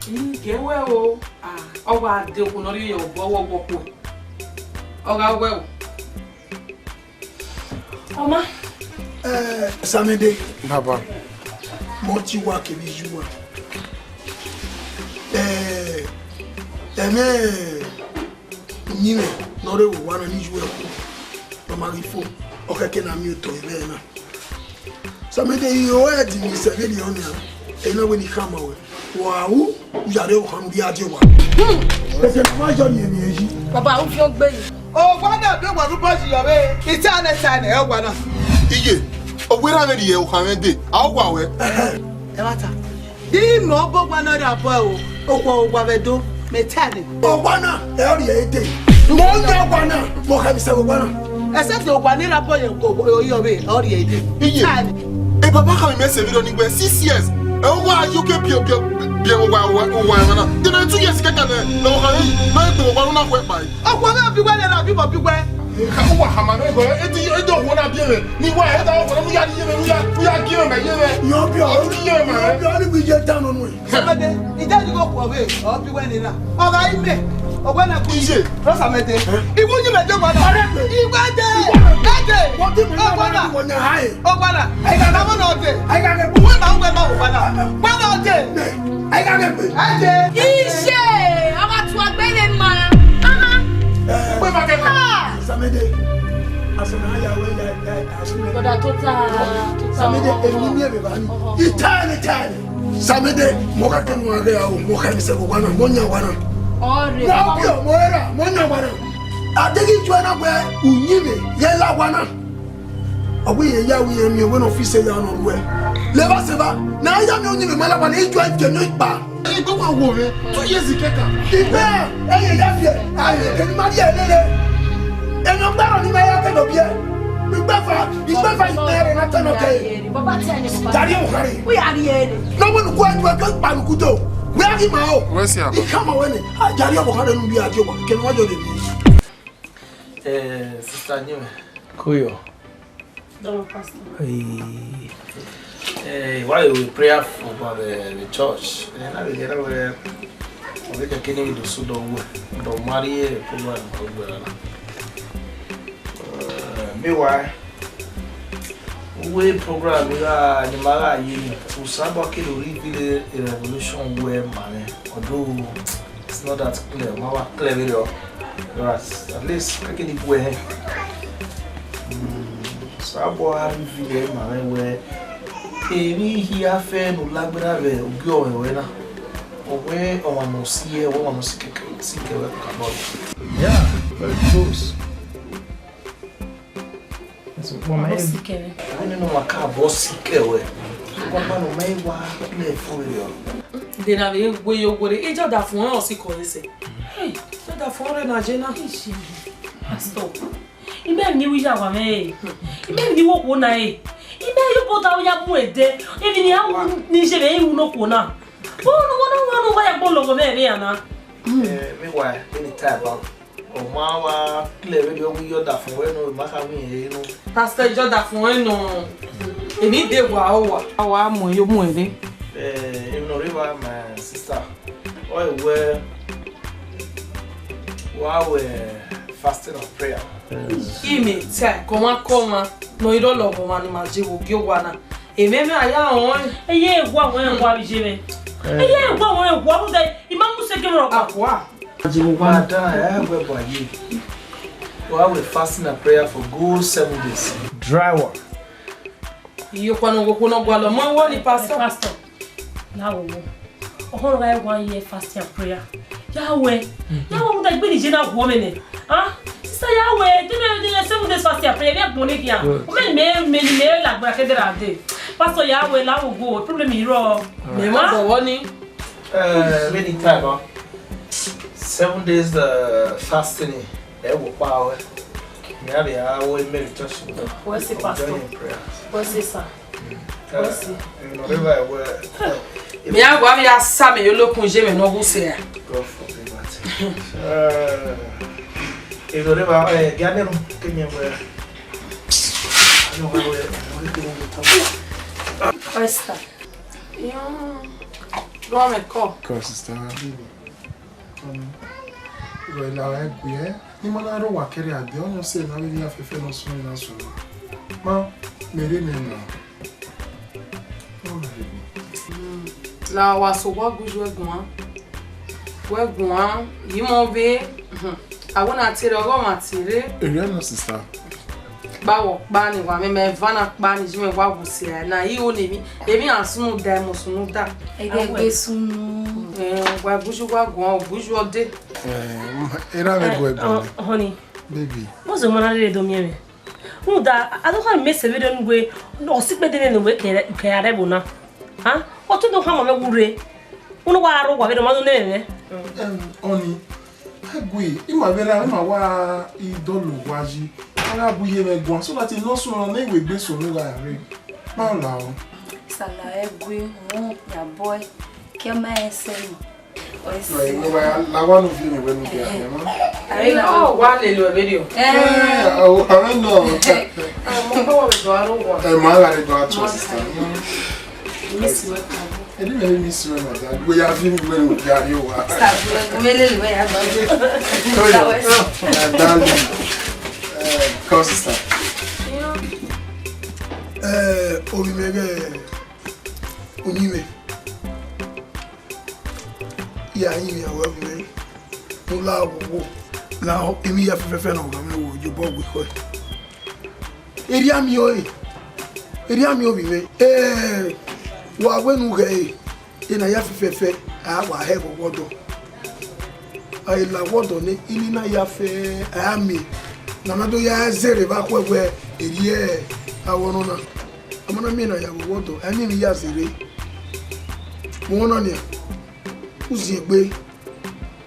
Ige wẹ o. Ah, ọ wa de okhuo ne ọ rhie ye obọ wọ wọ khuẹ. Ọ gha wẹ o. Ọma. Eh, Samede. Baba. Mọ ti wa kevbe iye uwa. Eh, ẹmwẹ uyinmwẹ ne ọ rre vbe owa na ni iye uwa ku. Ọ ma ghi fo. Ọ khẹke na miẹn otọ ẹmwẹ na. Samede, I ho ẹdin ni sẹ vberriọ nian. Ena wẹ ne I khama ruẹ. Wa ru, u ya rre okhan ne u rhie a die owa. Hmm, ẹsẹ ne ọ ma yọ ni emwi ẹre yi. Baba, u fian gbe yi. Owa na be wa rhubọ yi yọ vbe. I ta nẹ, ta nẹ, owa na. Iye, ọ wẹ ra vbe rhie okhan mwẹ dee, a owa wẹ. Ẹhẹn. Ẹmwata. Imẹ ọbọ owa na rre abọ o, okhuo owa vbe do, mẹ ta nẹ. Owa na, ẹ ọ rhie dee. Mẹ ọ yan owa na, mẹ ọ khẹ vbe sẹ owa na. Ẹsẹse owa ne rre abọ ye, o, o, yọ vbe, ọ rhie dee. Iye. Ta nẹ. Baba khama mẹ sẹ vberriọ ni wẹ six years. Ẹ, uwa yo ke biẹ, biẹ, biẹ uwa, uwa, uwa ẹmwẹ na. Then two years kẹkẹ nẹ, ne ọ khama, ne ọ gbe uwa na wẹ kpa. Ọkhuẹ mwẹ ọ bi wẹ nẹ, na bi bọ bi wẹ. Uwa khama mwẹ gọ, e ti, e do wo na biẹ mwẹ. Ni wa, e da wo na, u ya di ye mwẹ, u ya, u ya gi mwẹ, ma ye mwẹ. Yọ biẹ, ọ di ye mwẹ, ma. Yọ biẹ, ọ ni bi ye ta nọ nuẹ. Samede, ide ni ko kuọ vbe, ọ bi wẹ nena. Ọ gha ime, ọ wẹ na ku iye. Iye. Ọ Samede. Eh? Iwu ni mẹ de wala. Ọrẹ gbe. Iwe de. Iwe de. Ede. Wọ́n ti mú iná Ọgbọna. Wọ́n ní ààyè. Ọgbọna. Ẹ̀ka náà wọ́n náà dé. Ẹ̀ka kẹ. Wọ́n máa ń wẹ̀ máa wò padà. Wọ́n náà dé. Ẹ̀ka kẹ pé. Ede. Iṣẹ́, ọba tu agbẹ́lẹ̀ ma. Aha. Pé bá kẹ́kẹ́. Ah. Samede. Asana ya wẹ ya, ya, ya. Brother, tota, tota. Samede, èmi ni èmi bá ní. Ọhọ. Ìtàlẹ̀, ìtàlẹ̀. Samede, mo ka kẹnu wa gẹ o, mo ka mi sẹ wa na, mo yan wa na. Ọrẹ. Na bi o, mo ra, mo yan wa na. Adegi ju ana wẹ, uyinmwẹ, ye la wa na. Ọ wẹ ye ya, wẹ ye mi, wẹ ne ọ fi sẹ ya nọ ruẹ. Leva sẹ va, na ya mi uyinmwẹ ma la wa na, iju a jẹ mi ikpa. Igbe wa wo mwẹ, two years kẹka. Igbe, ẹ ye ya fiẹ, a ye, kẹ ne ma rhie lele. Ẹni ọgba rọ ni ma ya kẹ nọ biẹ. Igbe fa, igbe fa, igbe rẹ na tẹ nọ kẹ. Baba tẹ ni suma. Dari o kare. We are here. No one go and work pa nukuto. We are him out. Where's your He come away. Dari o kare nu bi a jo. Kẹ ne wa jo de bi. Eh, sister Nyime. Kuyo. Don pastor. Hey. Eh, why we prayer for the, the church? Eh, na we get away. We get kini do so do we. Do marry e program ko gbe na. Eh, meanwhile, we program ya ni ma ga yi ni. Usaba kilo reveal a revolution wẹ ma nẹ. Although it's not that clear. Ma wa clear vberriọ. Right. At least, I can go ahead. Mm, Osabọ a reveal ma mwẹ wẹ, emwi hia fẹ ne u la gberra vbe ugie ọmwẹ ruẹ na. Ọ wẹ ọmwa ne ọ si ẹe, ọ wẹ ọmwa ne ọ si kẹkẹ, si kẹ wẹ kakabọ. Yeah, very close. Ọmọ si kẹ mwẹ. Wẹ nene ọmwa kakabọ si kẹ wẹ. Ọkpakpa ne ọ ma wa lẹ fo vberriọ. De na vbe we yo were, e Jọdafọn ọnrẹn ọ sikẹ ọre sẹ. Hey, Jọdafọn ọnrẹn na je na. Pastor, imẹ ni wi ya wa mwẹ e. Imẹ ni wo khuo na e. Imẹ yo bota ya mu ẹdẹ. Emwi ni a wu ni je vbe iwu no khuo na. Bo no wo no wo no wa ya gbo lọghọ mwẹ vbe ya na. Eh, meanwhile, anytime, uh, ọ ma wa clear vbe ọ wi Jọdafọn wẹ nọ, ma kha wi ẹre nọ. Pastor Jọdafọn wẹ nọ, emwi de wa ọ wa. A wa mu yo mu ẹre. Eh, emwi ne ọ rre evba, my sister. Ọ wẹ wa wẹ fasting and prayer. Imẹ ta kọmwa kọmwa ne ọ i rre ọlọghọmwa ne ima je vbe ogie owa na. Emẹ mwẹ a ya rẹn ọnrẹn. Eye wa wẹn wa vbe iye mwẹ. Eye wa wẹn wa vbe I ma mu sẹ gẹmwẹ rhọkpa. Akua. Madam, ẹ wẹ bu aye. Wa wẹ fasting and prayer for good seven days. Dry one. Iye okhuo ne okhuo ne ọ gualọ, mọ wọ ni pastor. Pastor. Na wo wo. Ọhọrọ gha one year fasting and prayer. Ya wẹ. Ya wẹ, uda gbe ni je na wo mẹ nẹ. Ah, sister, ya wẹ, te me, te me seven days fasting and prayer, me gbọn ne dia. Good. O me, me, me, me la gba ke dera de. Pastor, ya wẹ, la wo go, problem iro. Me ma do wo ni. Eh, many time, huh? Seven days, uh, fasting, eh, wo pa we. Me abi a wo meditation. Where's the pastor? Joining prayer. Where's the sir? Mm. Where's the? Eh, you know, they like, well, me a wa ya sa me yo lokun je me no gu se. God forbid that. Eh, you know, they like, eh, get them, give me a way. I don't know where, where they want to talk. Pastor. Yo, go on, call. Call sister. Baby. Um, well, I agree, eh? Ni ma na ro wa kere ade, ọ nọ sẹ na vbe ni afẹfẹ nọ sunu na sunu. Ma, mere ne na. Ọ na re ni. Mm, la wa so wa gu ju ẹguan. Wẹ guan, yi mọ vbe, hmm, a wẹ na tiere, ọghe ọmwa tiere. Area no, sister. Kpa wọ kpa ni wa, mẹ, mẹ va na kpa ni, ji mẹ wa wu sẹ na, i ho ne emwi, emwi a sunu da, emo sunu da. Ẹgbẹgbe sunu. Eh, wa gbuju wa guan, o gbuju ọ de. Eh, era vbe gu ẹgbẹgbe. Honey. Baby. Mo zo mana rere do miẹn mwẹ. Rhunmwuda, a do khama mẹ sẹ vberriọ ne uwẹ, ọ si kpẹdẹ nene uwẹ kẹ, kẹ a rre ẹvbo na. Ha? Ọ te do khama mwẹ wu rre. Unu wa aro wa vberriọ ma do nẹ mwẹ. Em, honey. Ẹgui, ima vbe ra, ima wa i dọlọ owa yi. A gha bu iye mwẹ guan, so that I no sunu ne I wegbe sunu gha rre. Ọ la o. Sala ẹgui, wọn ya bọe, ke ma ẹsẹ nọ. Ọ i Ẹ, sẹ. Wẹ wa la wa no vi mi wẹ no dia ne ma. Are na. Ọ wa lele wẹ video. Eh. Eh, o, I don't know. Ọmọ kọ wọ do aro wa. Ẹ ma la re do ato sister. Miss you. Ẹ ni mẹ miss you, my dad. We ya vi mi wẹ no dia re wa. Sir, we, we lele we ya ba. Oh, yeah. My darling. Eh, come, sister. Eh, obi mẹ ghe, uyinmwẹ. Ya yin mẹ, wẹ ovbi mwẹ. Mu la wo wo. Na emwi hia fẹfẹfẹ na ọgha mwẹ wo, ye obọ gbe khọe. Erriọ miẹn ọre. Erriọ miẹn ovbi mwẹ. Eh, wa wẹ ne u ghẹ ẹre. Ena hia fẹfẹfẹ, a wa hẹ vbe ọwọdọ. A i la ọwọdọ nẹ, ini na ya fẹ, a ya miẹn. Ne a na do ya zẹrẹ vbe akhuẹ wẹ, erriọ avbe ọnọ na. A ma na miẹn na ya vbe ọwọdọ, a i miẹn emwi ya zẹrẹ. Mu ọna nian, u ziẹn egbe.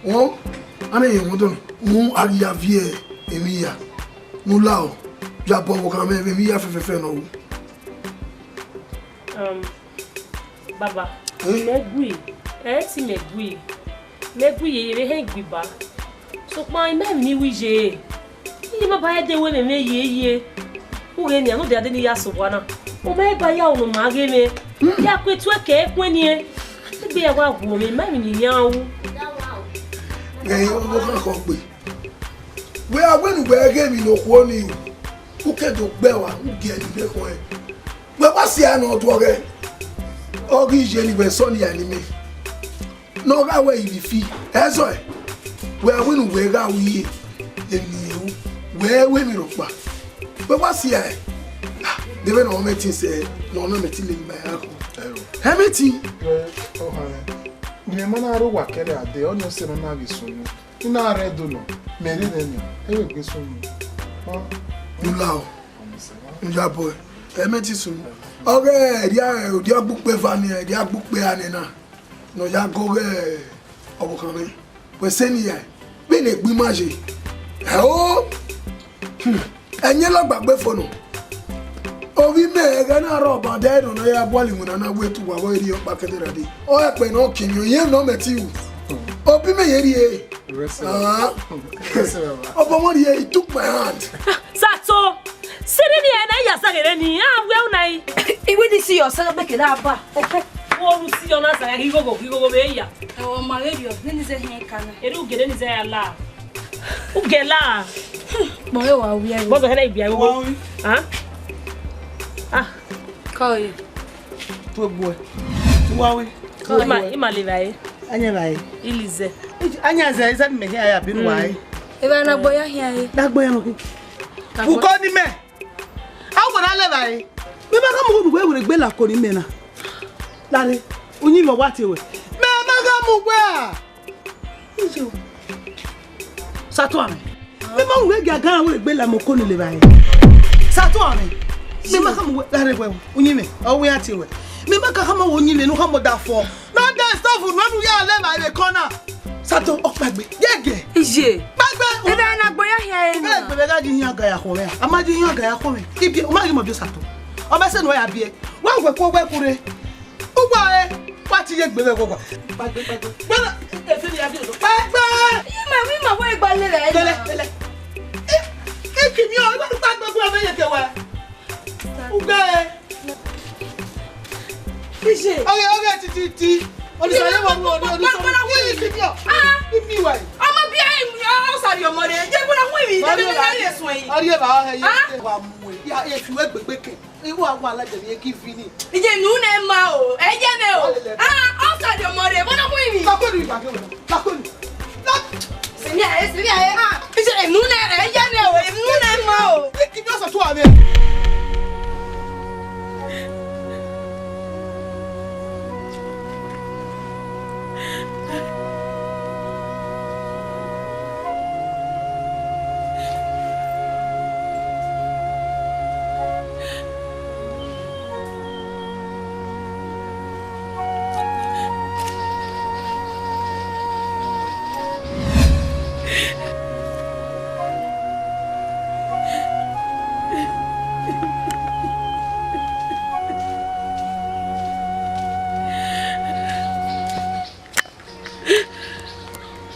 Wọn, a na ye ọwọdọ, mu a ghi ya viẹ emwi ya. Ne u la o, ya bọ vbe ọgha mwẹ vbe emwi ya fẹfẹfẹ ne ọ ru. Um, Baba, Eh? Mẹ gui, ẹ ti mẹ gui, mẹ gui ye vbe hẹn gui ba. Sokpan imẹ emwi ni wi ye, iye ma ba ẹdẹ wẹ mẹ mẹ ye ye. U ghe nian, ne u dia de ni ya sẹ owa na. U ma ba ya unu ma ghe mwẹ. Ya ku etu ẹkẹ ẹkhuẹn nian. Egbe ya wa wu mwẹ, ma emwi ni yan ru. Ghẹ ọvbokhan khọ gbe. Wẹ a wẹ ne uwẹ ghe emwi ne okhuo ni ru, u ke do gbe ẹe ua, u gie ẹre ne imẹ khọe. Wẹ wa si a nọ ọduọghẹ, ọ ghi ye ne wẹ sọ ne a ni mẹ. Ne ọ gha wẹ ivbi fi, ẹzọe, wẹ a wẹ ne uwẹ gha ru iye, emwi ne irẹn ru, wẹ ru emwi rhọkpa. Wẹ wa si a, ah, de vbe ne ọ mwẹ tin sẹ, ne ọ na mẹ tin lele ma ya kho. Ẹro. Hẹ mẹ tin. Wẹ, ọ hare. Ne imẹ ma na rre owa kẹrẹ a dee, ọnii ọ sẹ ne ọ na ghi sunu. I na rre Ẹdo nọ, mẹ rre nẹ nian, ẹ vbe gbe sunu. Ọ. U la o. Ọ mẹ sẹ wa. N ya bọe. Ẹ mẹ ti sunu. Ọ ghe ẹria, ẹria gbe ukpe eva nian, ẹria gbe ukpe a nẹ na. Ne ọ ya go ghe ọvbokhan mwẹ. Wẹ sẹ ne iran vbene egbe ima ye. Ẹo! Hmm. Ẹyẹn lọgbagbe fo nọ. Ovbi mẹ ẹghẹ na rrọọ ba dẹ nọ ne ọ ya buali iwinna na wẹ te uwa vbe rhie ọkpa kẹdẹ ra dee. Ọ ẹkpẹ ne ọ kin miẹn, irẹn ne ọ mẹ te ru. Ovbi mẹ ye rhie. Rest in Ah. Rest in Obọ mọ rhie, he took my hand. Sato, siri ni ẹ na ya sa ghere ni, a wẹ una yi. Iwe ni si yọ sa beke na ba. Wo ru si yọ na sa ghe ghogho, ghogho vbe ya. Ẹwọ ma ghe rriọ, ne ni zẹ hẹn ka na. Eri u gele ni zẹ ya la. U gele la. Kpọ e wa wi ẹre. Bọzọ hẹrẹ ibi agogo. Wa wi. Ah? Ah. Kọ e. Tu egbuẹ. Tu wa wi. Ima, ima le vbe a re. Anya vbe a re. Ilize. Anya zẹ, izẹ ni mẹ hia ya binu wa re. Evba na gbo ya hia re. Da gbo ya nọ khin. Uko ni mẹ. A wẹ na lẹ vbe a re. Mẹ ma gha mu wẹ ne uwẹ wẹ gbe la ko ni mẹ na. Lare, uyinmwẹ wa tie wẹ. Mẹ ma gha mu wẹ a. Iyo. Sato amẹ. Mẹ ma wẹ gia gan wẹ gbe la mo ko ni le vbe a re. Sato amẹ. Mẹ ma gha mu wẹ, lare wẹ, uyinmwẹ, ọ wẹ ya tie wẹ. Mẹ ma ka khama wẹ uyinmwẹ ne u khama ọdafọ. No dey stop unu, unu ya lẹ vbe a re kọ na. Sato, ọ kpaegbe. Yege. Iye. Kpaegbe. Ebe na gbo ya hia e na. Ebe gha ji yan ga ya khọ mẹ. A ma ji yan ga ya khọ mẹ. Ibi, u ma ghi mọ bi Sato. Ọ bẹ sẹ ne u ya biẹ. Wa wẹ ko wẹ kure. Uwa e, wa ti ye gbe vbe ẹghọghọ. Kpaegbe, kpaegbe. Gbẹna, e fi ya bi odo. Kpaegbe. Iye ma, wi ma wẹ gba lele e. Lele, lele. E, e kimiọ, e ba du kpaegbe gu ame ye ke wẹ. Ugbe. Iye. Oge, oge, ti, ti, ti. Olisa ye wa ru, ru, ru. Gbẹna, gbẹna, wi. Iye kimiọ. Ah. Imi wa. Ọmọ bia, ọ sari ọmọ rẹ. Je gbẹna, wi mi. Ọmọ bia. Ọmọ bia, ye sun e. Ọmọ bia, ye wa mu e. Ya, e fi wẹ gbegbe ke. Iwu awa alagẹmwi ye give ni. Iye nu ne ma o, ẹ ye mẹ o. Ah, ọ ka di ọmọ rẹ, vbọ na mu ivbi. Lakonu ibagẹ wẹ. Lakonu. Sẹmi a, sẹmi a, ah, iye nu ne, ẹ ye mẹ o, nu ne ma o. Iki bi ọsọ tu a mẹ.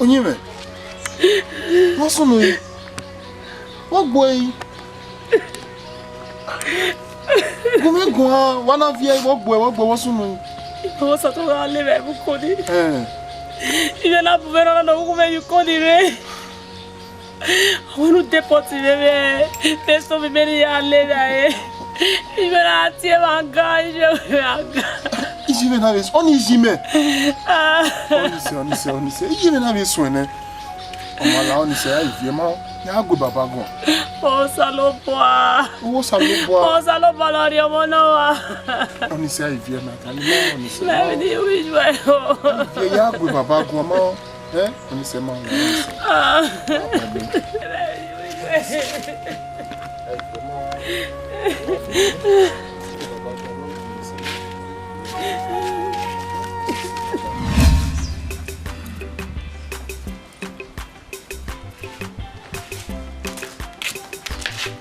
Iyẹn mwẹ. Vbọ sunu yi? Vbọ gbe yi? Gu mwẹ guan, wa na viẹ, vbọ gbe, vbọ gbe, vbọ sunu yi? Ọ sẹ te gha lele mwẹ vbe ukodi. Ẹn. Ivbi na bu mwẹ na, na vbe gu mwẹ ye ukodi rre. Wẹ ne u deport mwẹ vbe Festo vbe imẹ ne I ya lele mwẹ. Ivbi na tie mwẹ aga, ivbi mwẹ aga. Iye mwẹ na vbe, ọni iye mwẹ. Ah. Ọni sẹ, ọni sẹ, ọni sẹ. Iye mwẹ na vbe suẹn nẹ. Ọ ma la ọni sẹ, a i viẹ ma, ya gu baba guan. Osanobua. Osanobua. Osanobua ne ọ rhie ọmọ na wa. Ọni sẹ, a i viẹ ma, ka ni ma, ọni sẹ ma. Mẹ vbe ni wi ju ẹ o. Viẹ ya gu baba guan ma. Eh, ọni sẹ ma, ọni sẹ. Ah.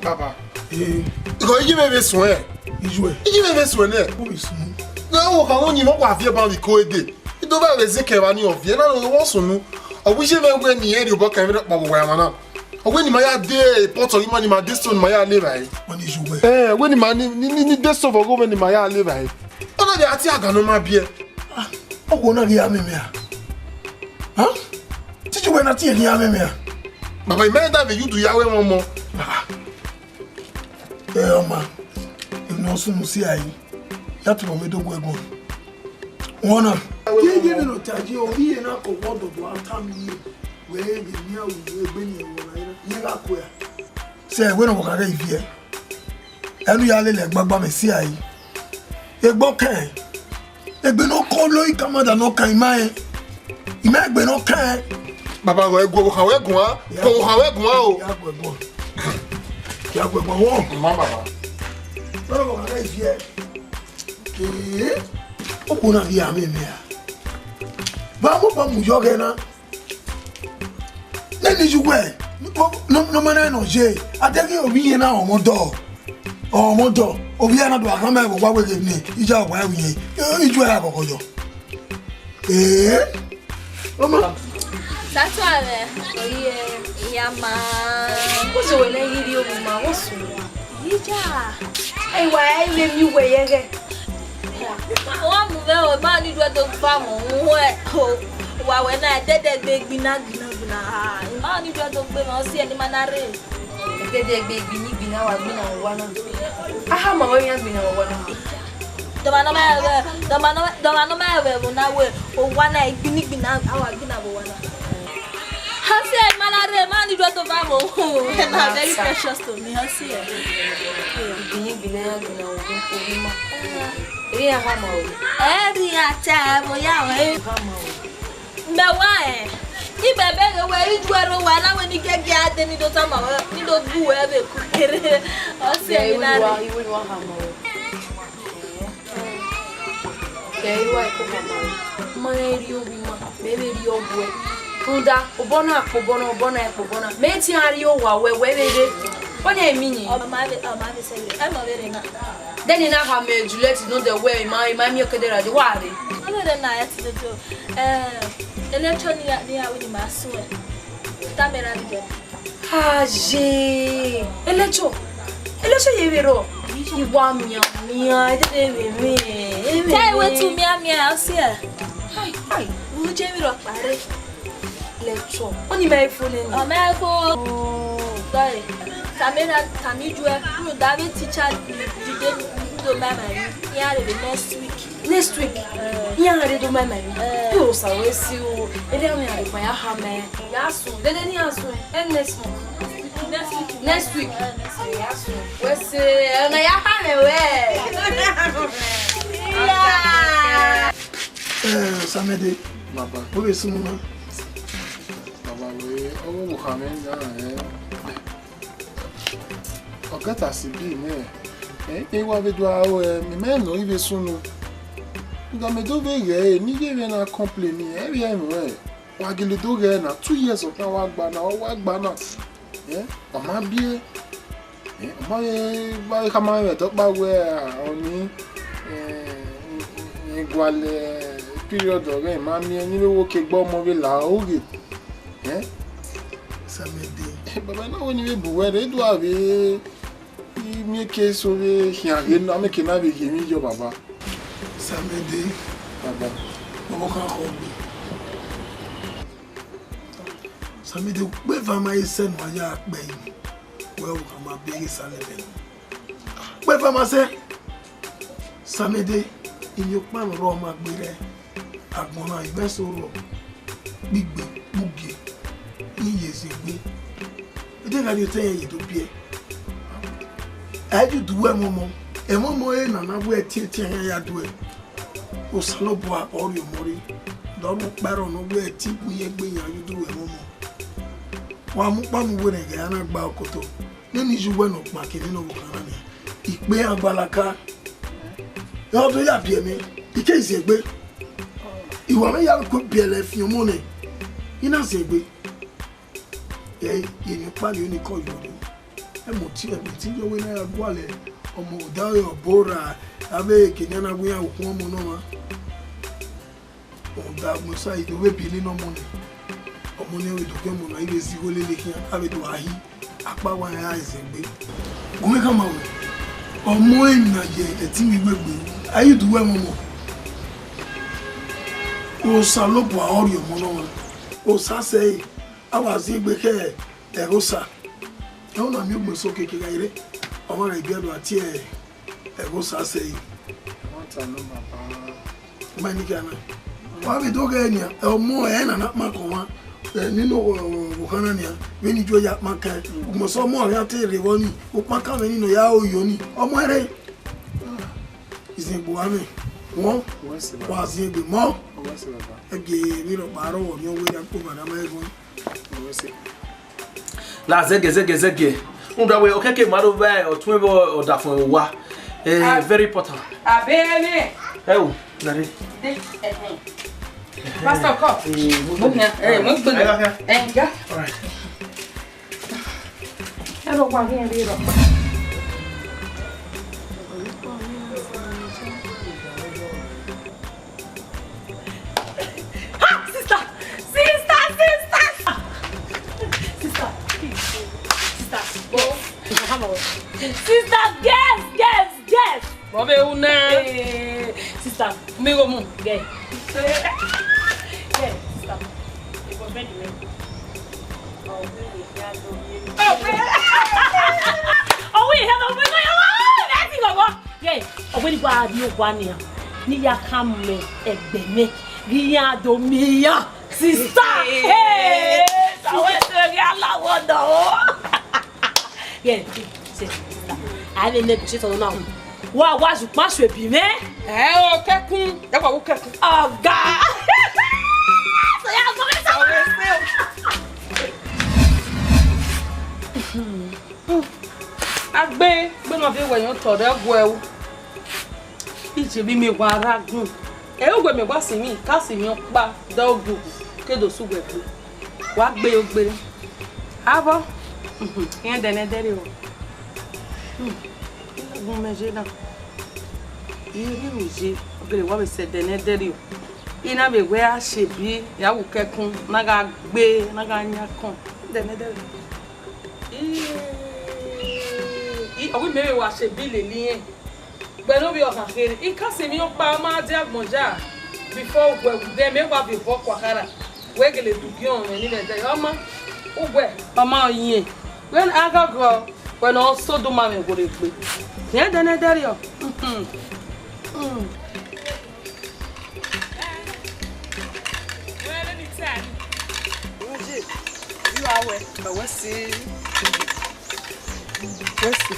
Baba. Eh. Because iye mwẹ vbe suẹn. Iye ẹ? Iye mwẹ vbe suẹn nẹ. Ọ vbe suẹn. Ne wo kha wọn yin mọ wa viẹ ba vbe iko ede. Ido ba vbe zẹ kẹ vba ni ọ viẹ na, ne ọ sunu. Ọ wẹ iye mwẹ wẹ ne irẹn rhie obọ kan vbe rhọkpa vbe owa emwa na. Ọ wẹ ne ima ya de pot ọghe ima, ne ima de stove, ne ima ya le evbare. Wẹ ne iye uwẹ. Eh, wẹ ne ima ni, ni, ni, ni de stove ọghe mwẹ, ne ima ya le evbare. Ọ na vbe a tie agan ne ọ ma biẹ. Ah, ọ wẹ na ghi ya mwẹ mẹ a? Huh? Te iye uwẹ na tie ne ya mwẹ mẹ a? Baba, ima da vbe ye udu ya wẹ mwẹ ọmọ. Ah. Ẹ, ọma, emwi ne ọ sunu si a yi, ya tobọ mwẹ do gu ẹguọn. Wọn na. Ye ye vbene ọ ta ye, ovbi iye na ke ọdọ do a tama iye, wẹ ghe ne iran ru egbe ni ẹvbo na, iran gha kue a. Sẹ, wẹ ne ọ wa gha ghe ivie. Ẹ ne u ya lele ẹgbagba mwẹ si a yi. Egbe ọ kẹn. Egbe ne ọ kọ lo ikamada ne ọ kan ima rẹn. Ima egbe ne ọ kan. Baba, ghẹ gu ọvbokhan wẹ guan, gu ọvbokhan wẹ guan o. Ya gu ẹguọn. Ya gu ẹguọn wọn. Mma baba. Wẹ ne ọ wa gha ghe ivie. Ee, okhuo na ghi a mwẹ mẹ a. Vbe a mu obọ mu yọ ghẹ na? Nene iye uwẹ, ne ọ ma na nọ ye, a deghẹ ovbi iye na ọmọ dọ, ọmọ dọ, ovbi iye na do a gha ma ẹvbo wa wẹ ghe ne, iye a wa ẹvbo iye, iye uwẹ gha ghọghọ yọ. Ee, ọmọ. Tatu avẹ, oye, iya ma. Uzo wẹ ne ghi rrie owu ma, vbọ sunu? Ija, ẹi wa ẹi vbe miẹn uwẹ yẹghẹ. Wa mu vbe o, ma ni duẹ do gba mọ, uwẹ o, wa wẹ na, ẹdẹdẹgbe gbina, gbina, gbina, ha, ma ni duẹ do gbe mọ, ọ si ẹre ne ima na rre. Ẹdẹdẹgbe gbini, gbina, wa gbina vbe owa na. Aha ma wẹ iran gbina vbe owa na. Dọmwa ne ọ ma rẹn vbe, dọmwa ne ọ ma, dọmwa ne ọ ma rẹn vbe ẹvbo na wẹ, owa na, gbini, gbina, a wa gbina vbe owa na. Ọ si ẹre ne ima na rre, ma ni duẹ do vba mọ. They are very precious to me, ọ si ẹre. Gbini, gbina, gbina, ovbi ma. Eri a hama o. Eri a ta ẹvbo ya wẹ. Hama o. Mẹ wa ẹn. Imẹ vbe ghe wẹ, ijuẹ rre owa na wẹ ne I gẹgẹ a dee ne I do tama wẹ, ne I do gu wẹ vbe ku kere. Ọ si ẹre ne I na rre. Iwe ni wa hama o. Kẹ irua ẹko kama. Ma rẹn rrie ovbi ima, mẹ vbe rrie ọghe uwẹ. Rhunmwuda, obọ na kpe obọ na, obọ na kpe obọ na. Mẹ te iran rrie owa wẹ, wẹ vbe rre. Ọna emi yin. Ọ ma vbe, ọ ma vbe sẹ vbe, ẹ ma vbe rre na. Dẹni na khama Juliet nodẹ wẹ, ima, ima miẹn ọke de ra je, wa rre. Ọ vbe rre na, ẹ ti dodo. Eh, electro ni ya, ni ya wẹ ne ima suẹn. Tama erha ni dẹ. Aye, electro, electro ye vbe rrọọ? I wa mianmian, ẹdẹdẹ vbe mwẹ, vbe mwẹ. Tẹ iwe tu mianmian, ọ si ẹ. Hai, hai. U je vbe rrọọ kpare. Electro, ọni ma fo nene. Ọ ma fo. Sorry. Camera, Camijuẹ, rhunmwuda avbe teacher dide do ma ma yi. Iran rre vbe next week. Next week? Eh. Iran rre do ma ma yi. Eh. Ẹ Osa wẹ si o. Ede iran rre ma ya ha mẹ. Ya sun. Dede ne iran sun. Eh, next month. Next week. Next week. Eh, next week. Ya sun. Wẹ se, ẹ, na ya ha mẹ wẹ. Yeah. Eh, Samẹde. Baba. Wẹ vbe sunu na? Baba wẹ, ọ vbe owa mwẹ na, eh. Ọ gẹta si bi nẹ, eh, e wa vbe do aro, eh, mẹ, mẹ nọ i vbe sunu. Nga mẹ do vbe ghẹ, eh, ne I ye vbe na complain, eh, vbe ẹmwẹ, eh, wa gele do ghẹ na, two years ọkpa wa gba na, ọ wa gba na. Eh, ọ ma biẹ, eh, ọ ma vbe, wa khama mwẹ ẹdẹ ọkpa wẹ, ah, ọni, eh, gualọ period ọghẹ ma miẹn, ne I vbe wo ke gbe ọmọ vbe la oghe. Eh? Samede. Baba, na wẹ ne I vbe bu wẹ rre, I do a vbe, I miẹn ke eso vbe khian ghe na, mẹ ke na vbe ghe emwi yọ, baba. Samede. Baba. Ọvbokhan khọ gbe. Samede, ukpẹ eva ma i sẹ ne a ya kpẹ yi. Wẹ u khama bẹghe sẹ lẹbẹ nọ. Ukpẹ eva ma sẹ. Samede, iyẹn ọkpa ne ọ rrọọ ma gbe rẹ agbọn na, ivẹ eso rrọọ, gbigbe, kpugie, ne I ye ziengbe. Ẹdẹ gha rrie otọ ẹre ye do biẹ. A i ju du ẹmwẹ ọmọ, ẹmwẹ ọmọ ẹre na na wẹ ẹtiẹntiẹn iran ya duẹ. Osanobua ọ rhie ọmọ rre, dọmọ kpa ẹrọ ne ọ wẹ ẹtin bu iye egbe yan ye udu ẹmwẹ ọmọ. Wa mu ukpa mu werriẹ ghẹ a na gba okoto. Nene iye uwẹ ne ọ kpa kene ne ọvbokhan na nian, ikpe iran gbalaka. Ọ do ya biẹ mẹ, I ke ziengbe. I wa mwẹ ya vbe ku biẹlẹ fian ọmọ nẹ, I na ziengbe. Ẹ, emwi ọkpa ni ọnii ke ọ yọ rre. Ẹmwẹ ọtiẹn, ẹmwẹ ọtiẹn yọ wẹ ne a ya gualọ ọmọ odaro ọbo ra, avbe kene a na wẹ iran ukhu ọmọ ne ọmwa. Rhunmwuda agbọn eso a i do vbe biẹ nene ọmọ nẹ, ọmọ ne ọ vbe do gie ọmọ ne a i vbe zẹ igho lele khian, a vbe do a hi akpa wa iran zẹ egbe. Gu mwẹ khama wẹ, ọmọ emwi na ye ẹtin mwẹ iwegbe, a i du ẹmwẹ ọmọ. Osanobua ọ rhie ọmọ ne ọmwa, Osa sẹe, a wa ziengbe khẹ Ẹghosa. Ẹ, ọ na miẹn ugbẹn eso keke gha rre, ọ ma gha ibiẹdo a tie Ẹghosa sẹe. Ọ ta nọ, baba. Ma ni kẹ na. Wa vbe do ghẹ nian, ọmọ ẹre na na kpan kọn ọmwa. Ẹ, nene ọvbokhan na nian, vbene I ju ya kpan kan. Ugbẹn eso ọmọ ọre a te rre vbọ ni, ukpọn kan mwẹ ni ne ọ ya ro yo ni. Ọmọ ẹre. Iziengbe uwa mwẹ. Wọn, wa ziengbe mọ. Ẹgie emwi rhọkpa rrọọ vbe ọniọn wẹ ya kpoma na ma ẹghọn. Na zẹgiẹ, zẹgiẹ, zẹgiẹ. Rhunmwuda wẹ, ọ kẹke ma do vbe ọtuẹn vbe ọdafẹn vbe owa. Eh, very important. Abẹ nẹ. Ẹ o, gari. De, ẹhẹn. Pastor, come. Eh, mo gbẹ. Eh, mo gbẹ. Ẹ, ga. All right. Ẹ lọ wá ní ẹrí rọ. Ha! Sister! Sister! Sister! Sister! Sister! Sister! Yes! Yes! Yes! Bọbe una. Eh, sister, mi go mu. Yeah. Yeah, sister. Ebo bed me. Ọwẹ ihe na ọwẹ na ya wa, ẹ ti gọgọ. Ye, ọwẹ ni gba di ogua nian. Ni ya ka mẹ ẹgbẹ mẹ. Ghi ya do mi ya. Sister. Hey. Ọwẹ se ghi alawọ dọ. Ye, sister. A vbe negotiate ọnọ na. Wa wa ju kpan suẹbi mwẹ. Ẹ o, kẹkun. Ẹ wa wu kẹkun. Ọga. So ya sọ mẹ sọ. Ọwẹ se o. Agbe, gbe ma viọ wẹ yan otọ rẹ guẹ o. Ije vbe mẹ wa ra gun. Ẹ wẹ mẹ wa sinmwi, ka sinmwi ọkpa, da ogugu, ke do sẹ uwẹ gbe. Wa gbe yo gbe. Avọ, irẹn dẹ ne ẹdẹrriọ. Gun mẹ je na. Irẹn rhirhi je, ọ gele wa vbe sẹ dẹ ne ẹdẹrriọ. I na vbe wẹ a sẹ ebi, ya wu kẹkun, na gha gbe, na gha yan kọn. Dẹ ne ẹdẹrriọ. I, i, ọ ghi mẹ vbe wa sẹ ebi lele irẹn. Gbẹn ne ovbi ọkhan kherhe, I ka sinmwi ọkpa, ọ ma dia agbọn ya before uwẹ vbe mẹ wa vbe obọ kua khara, wẹ gele du giẹn ọmwẹ ni vbe ẹdẹ, ọ ma, uwẹ. Ọ ma yẹn, wẹ a gha gọ, wẹ ne ọ sẹ oduma mwẹ werriegbe. Rẹn dẹ ne ẹdẹrriọ. Wẹ si, wẹ si.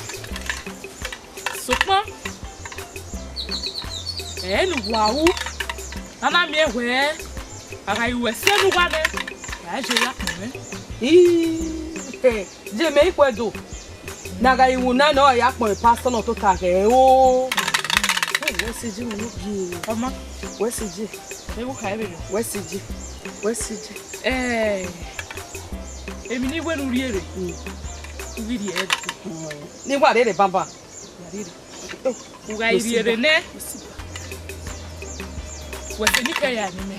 Sokpan, ẹ ne uwa ru, a na miẹn wẹẹ, a gha ru ẹse ne uwa nẹ, a i je ya kpẹnmwẹ. Ii, je mẹ ikhuẹdo, ne a gha ru na nọ, ọ ya kpọnmwẹ pastor nọ tota ghẹ o. Wẹ si je, wẹ si je. Ọma. Wẹ si je. Ewu kha ẹvbe rẹ. Wẹ si je. Wẹ si je. Eh, emwi ne I wẹ ne u rhie rre, u ghi rhie ẹre. Ne I wa rhie rre banban. U gha rhie rre nẹ, wẹ sẹ ne I kẹ ya ne imẹ.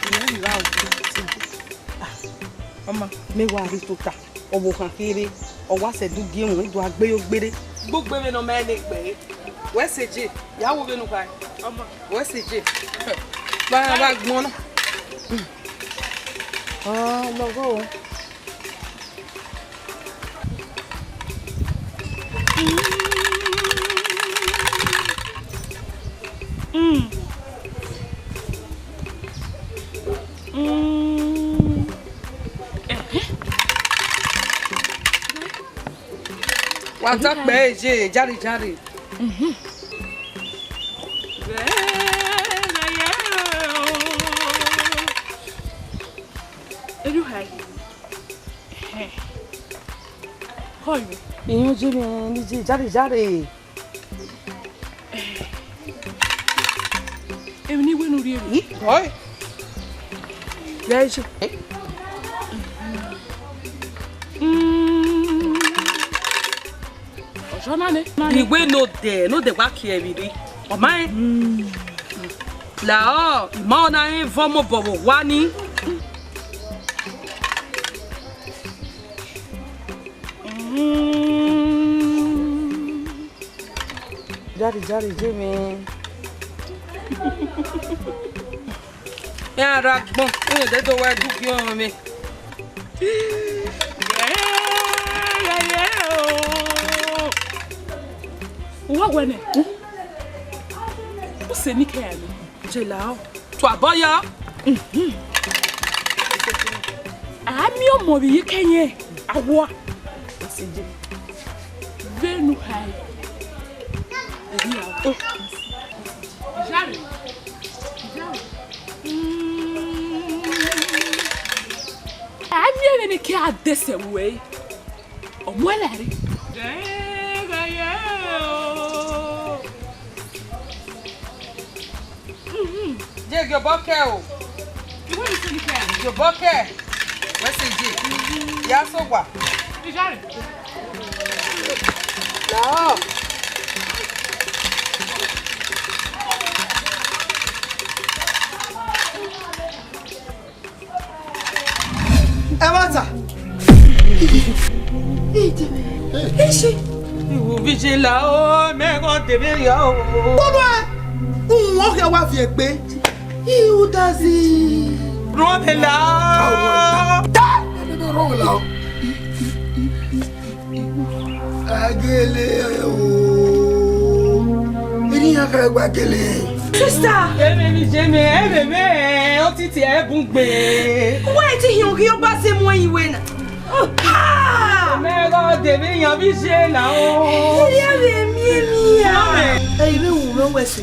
Imẹ ghi gha ru. Ọma, mẹ wa rhie tota, ọvbokhan kherhe, ọ wa sẹ ẹdẹ ugie ẹmwẹ, do a gbe yo gbere. Gbogbo vbene ọ ma rẹn ne egbe ẹre, wẹ sẹ je, ya wo vbene u kha. Ọma, wẹ sẹ je. Wa, wa gbọn na. Ah, lọghọ o. Mm. Mm. Ẹhẹn. Wa ta kpẹ ye, jare, jare. Mhm. Erha. Ẹhẹn. Họyo. Iyan je mẹ ni je jare jare. Emwi ne I wẹ ne u rhie rre. Oi. Vẹ je. Mm. Ọjọ na nẹ. I wẹ ne odẹ, ne odẹ wa kie vbe rre. Ọ ma rẹn. Mm. La ọ, ima ọna rẹn vẹ ọmọ obọ vbe owa ni. Mm. Jare, jare, je mẹ. Iran rre agbọn, irẹn dẹdẹ wa du gie ọmwẹ. Uwa wẹ nẹ? U sẹ ne I ke ya nẹ? Jela ọ. Tuabọ ya. A miẹn ọmọ vbe iyeke ẹyẹn, a wua. Vbene u kha ẹre. Ijare. Ijare. Mm. A miẹn vbene I ke a dẹsẹ ruẹ. Ọ mu ẹre rre. Je gie obọ kẹ o. Gie obọ kẹ. Wẹ sẹ je. Ya sẹ owa. Lahọ. Ẹmwata. Ishi. Iwu vije la o, mẹ ghan debe ya o. Bọbọ, uhunmwu ọkhian wa viẹ egbe. Ihudazi. Rọnmwẹ la. Ta. Rọnmwẹ la o. Agele o. Eni ya ka gba gele. Sister. Ebe mi je me, ebe me, otiti ẹ bun gbe. Why ti hiọn ghi ọba sẹ mu ẹyin wẹ na? Ah! Mẹ gha debe yan vbe iye na o. Eri ave mi emi a. Ẹ i vbe wu mwẹ wẹ sẹ.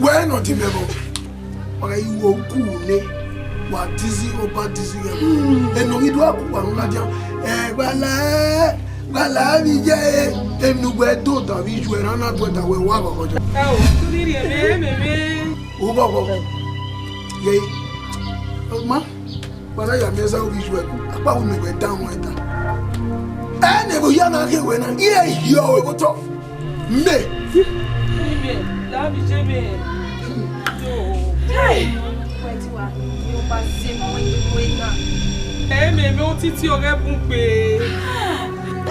Wẹ nọ di mẹ bọ. Wa gha ru oku ne wa dizi ọba dizi ghẹ. Ẹnọ ghi do a ku wa nu ladian. Ẹ gba la ẹ, gba la vbe iye ẹ. Emwi ne uwẹ do da vbe iye ẹ, na na do da wẹ wa ghọghọ jẹ. Ẹ o, tu ni rhie mẹ, mẹ, mẹ. O ghọghọ. Ye. Ma. Kpara ya miẹn Ẹzau vbe iye ẹ, akpawẹ mẹ wẹ dan wọn ẹta. Ẹ ne vbe oya na ghe wẹ na, iran hiọ ẹvbo otọ. Mẹ. Mẹ, la vbe iye mẹ. Hey! Wẹ ti wa, yo ba se mọ iwe na. Ẹ mẹ, mẹ otiti ọghẹ bun gbe.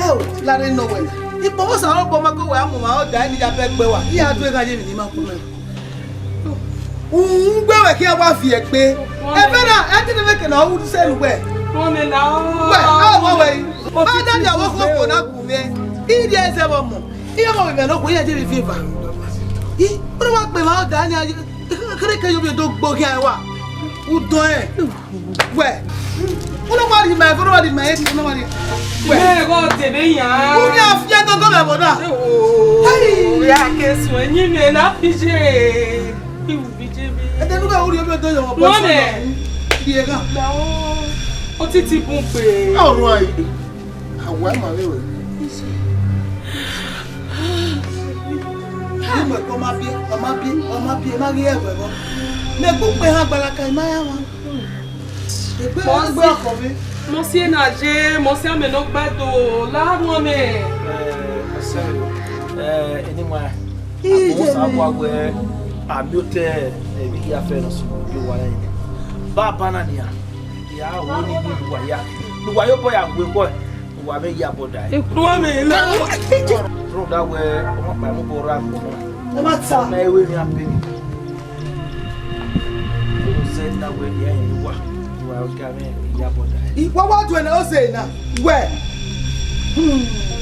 Ẹ o, lare nọ wẹ. Ikpọmọ sa ọrọbọ ma ko wẹ a mu ma ọ da ni ya bẹ gbe wa. Iran do eghan ye emwi ni ma ku mẹ. Uhunmwu gbe wẹ khian wa viẹ egbe. Ẹfẹ na, ẹ te ne vbe ke na u sẹ nu wẹ. Wẹ, a wa wẹ yi. Ba da ni awọ ko ko na gu mwẹ. I rhie ẹzẹ vbe ọmọ. I ọmọ vbe mẹ ne okhuo, iran je vbe viẹ eva. I, unu wa gbe emwa ọda ni, kere ke yo vbe do gbe okhian ẹre wa. Udọn ẹn. Wẹ. Unu wa rhie ima ẹvbo, unu wa rhie ima ẹre, unu wa rhie. Wẹ. Mẹ gha debe yan. Unu a fi ẹdọdọ vbe ẹvbo na. Hey. Ya ke sun ẹyin mẹ na fi je. Iwu bi je mẹ. Ẹdẹ nu gha urhi omi ọdọ yọ ọmọ. Wọ́n mẹ. Rhie gha. Otiti bun gbe. Ọrọ ẹ. Awa ma vbe wẹ. Ọmọ ẹkọ ma biẹ, ọ ma biẹ, ọ ma biẹ, ma ghi ẹwẹ vbọ. Mẹ gbe ukpe ha gbalaka, I ma ya wan. Egbe, egbe ọkọ mwẹ. Mọsi na je, mọsi amẹ ne ọ gba do, la wan mẹ. Eh, ọsẹ, eh, eni mwa, Ije mẹ. Agbọn sa wa wẹ, a miotọ, eh, vbe ya fẹ nọ sunu, yo wa ya ine. Baba na nian. Ya wo ni ni uwa ya. Uwa yo boy ya we boy. Uwa me ya boda. Uwa me la. Bro, da we, ọmọ pa mu bo ra ko. Ẹ ma ta. Na ewe ni a pe mi. Ose na we ya ni wa. Wa ga me ya boda. Wa wa do na ose na. We.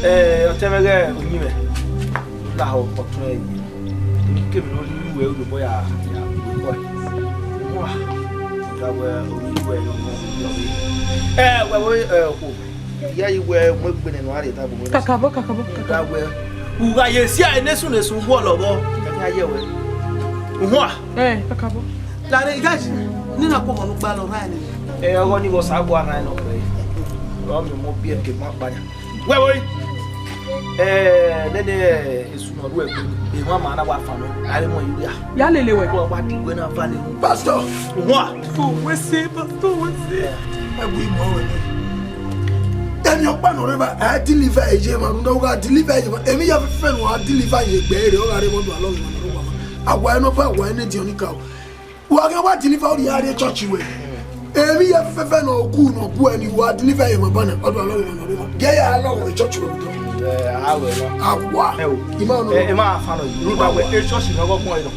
Eh, o te me ge, o ni me. La ho, ọtun ẹ. Kemi ne ọ rhie uwẹ, odo bọ ya, ya, bọ. Wa, da wẹ, o rhie uwẹ, yọ, yọ, yọ. Eh, wẹ, wẹ, eh, okhuo. Ya yi wẹ, mu egbe nẹ nọ, a rhie tabo wẹ. Kakabọ, kakabọ, kakabọ. Da wẹ, u gha ye si a, enesu, nesu, wọ lọ vbọ. Ka ya ye wẹ. Uhua. Eh, kakabọ. Lare, igaji, ni na kpọmọ ne u gba lọ rran ẹre. Eh, ọghọ ni vbe Osa gua rran ẹre nọ kpẹre. Ọ miẹn ọmọ biẹ ke ma kpa yan. Wẹ vbọ yi. Eh, nene, eh, esu nọ ru ẹgbẹ, emwa ma na wa fan nọ, a vbe mu ẹre ye uria. Ya lele wẹ. Wa, wa di wẹ na va lele. Pastor! Uhua! Pastor, wẹ se, Pastor, wẹ se. Ẹ bu imọ wẹ nẹ. Emwi ọkpa nọ rre ba, a deliver ye ma, rhunmwuda u gha deliver ye ma. Emwi ya fẹfẹ nọ, a deliver ye egbe rre, ọ gha rre vbọ do alọ ma nọ rre wa ma. Awa ẹnọ ba, awa ẹnẹ diọn ni ka o. Wa gha wa deliver, ọ rhie a rrie church wẹ. Emwi ya fẹfẹ nọ, oku nọ, oku ẹni wa deliver ye ma bana, ọ do alọ ma nọ rre wa. Ge ya alọ wẹ church wẹ do. Eh, a wẹ nọ. Awa. Ẹ o. Ima nọ. Eh, ima fa nọ. Rhunmwuda wẹ, e church nọ, ọgọ kpọn nọ.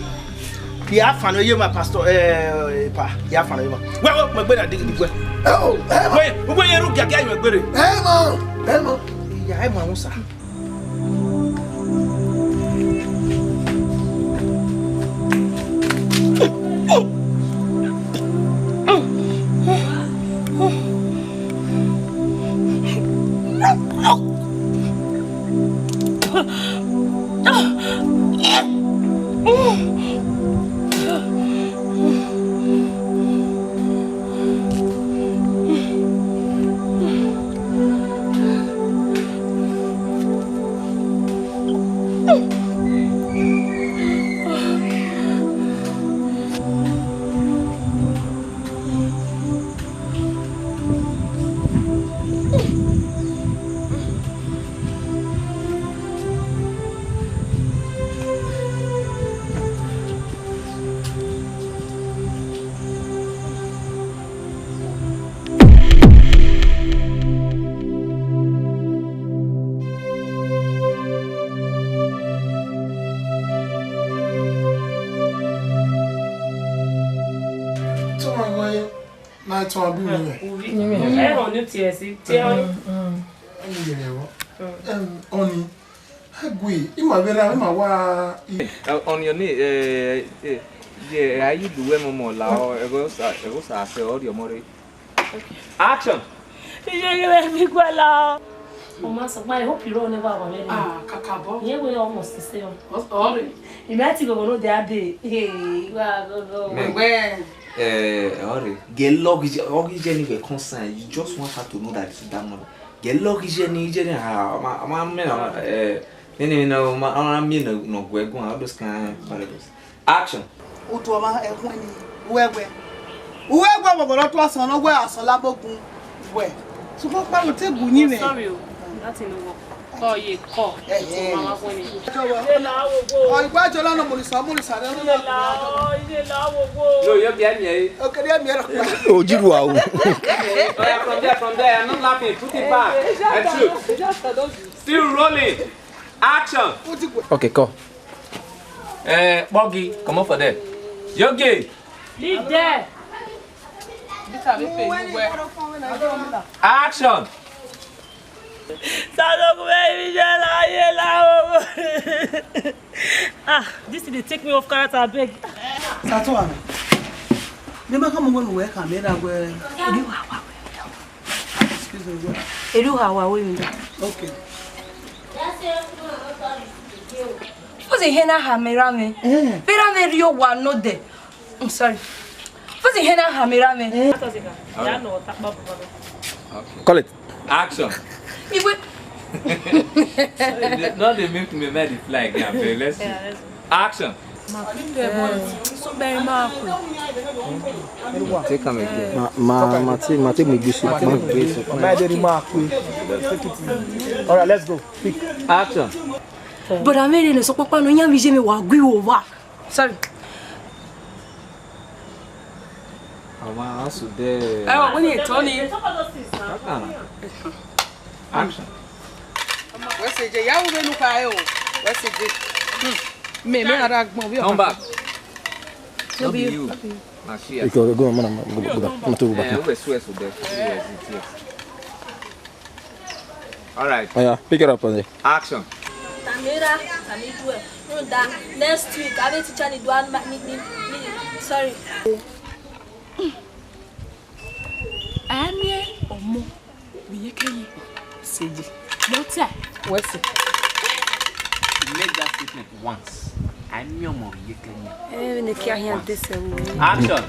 Ya fan ye ma, pastor, eh, pa, ya fan ye ma. Wẹ, wẹ, wẹ, gbe na digi digi wẹ. Ẹ o, ẹ ma. Wẹ, wẹ, ye ru giagia yọ egbere. Ẹ ma, ẹ ma. Ya, ẹ ma, musa. Tuma wẹ na tuma bu ni mẹ. Uvi. Ẹ họn ni tie si, tie ọnrẹn. Ẹni yẹrẹ vbọ. Em, ọni. Ẹgui, ima vbe ra, ima wa. Ọni, ọni, eh, eh, ye, a yi lu wẹ mọmọ la, ọ, ẹghẹ Osa, ẹghẹ Osa sẹ, ọ rhie ọmọ rre. Action! Iye ghe mi guala. Ọ ma sọ, I hope you don't never have already. Ah, kakabọ. Ye we almost the same. Ọ rre. Imẹ ti gogo no dey ade. Hey, wa gogo. Mẹ. Wẹ. Eh, ọ rre. Gẹ lọghi, ọghi jẹ ni vbe concern. You just want her to know that it's that money. Gẹ lọghi jẹ ni, jẹ ni, ha, ma, ma, mẹ na, eh, nene, nene, ma, ma, mi na, no, gwe, gwe, all those kind of parables. Action. Utuoma ẹkhuẹn ni, uwẹ wẹ. Uwẹ wẹ, wẹ, wẹ, ọtọ asọn, ne wẹ asọn lamogun wẹ. Sukọ kparo te gu yin mẹ. Sorry o, that thing no work. Call ye, call. Eh, eh. Mama wẹ ni. Ọ igba jọ lọ nọ, mo ni sọ, mo ni sọ, no, no, no. No, you be me. Okay, me, me. Ojiru a o. Oh, yeah, from there, from there. I'm not laughing. Put it back. I shoot. Still rolling. Action. Okay, call. Eh, Boggy, comot for there. Yogi. Leave there. Action. Sadoku, baby, jẹ la, ye la, o. Ah, this thing dey take me off character, abeg. Satuan. Me ma come when we come here, we. Excuse me, we. Eru ha wa we mi. Okay. Fuzi hena ha mera me. Eh. Mera me rio wa no de. I'm sorry. Fuzi hena ha mera me. Eh. Okay. Call it. Action. Iwe. No, they make me mad fly again, abeg. Let's see. Yeah, let's go. Action. Take am again. Ma, ma, ma, take, ma, take me this. Ma, take me this. Ma, take me this. All right, let's go. Quick. Action. But I made it so papa no yan vije me wa gui over. Sorry. Wow, so there. Ẹ o, wẹ ni etọ ni. Action. Wẹ sẹ je, ya ru vbene u khare o. Wẹ sẹ je. Hmm. Mẹ, mẹ a ra gbọn vbe ọkpa. Come back. No be you. Mashiach. Go, go, man, go, go, go, go, go, go. Eh, we swear so there. Yes, yes, yes. All right. Oh, yeah, pick it up on there. Action. Tamira, Tamidua. Rhunmwuda, next week, avbe teacher ni do a ma, ni, ni, ni, sorry. A miẹn ọmọ vbe iyeke yi. Sẹ je. Mẹ ọtẹn. Wẹ sẹ. He made that statement once. A miẹn ọmọ vbe iyeke yi. Eh, ne kia hian de sẹ wo. Action.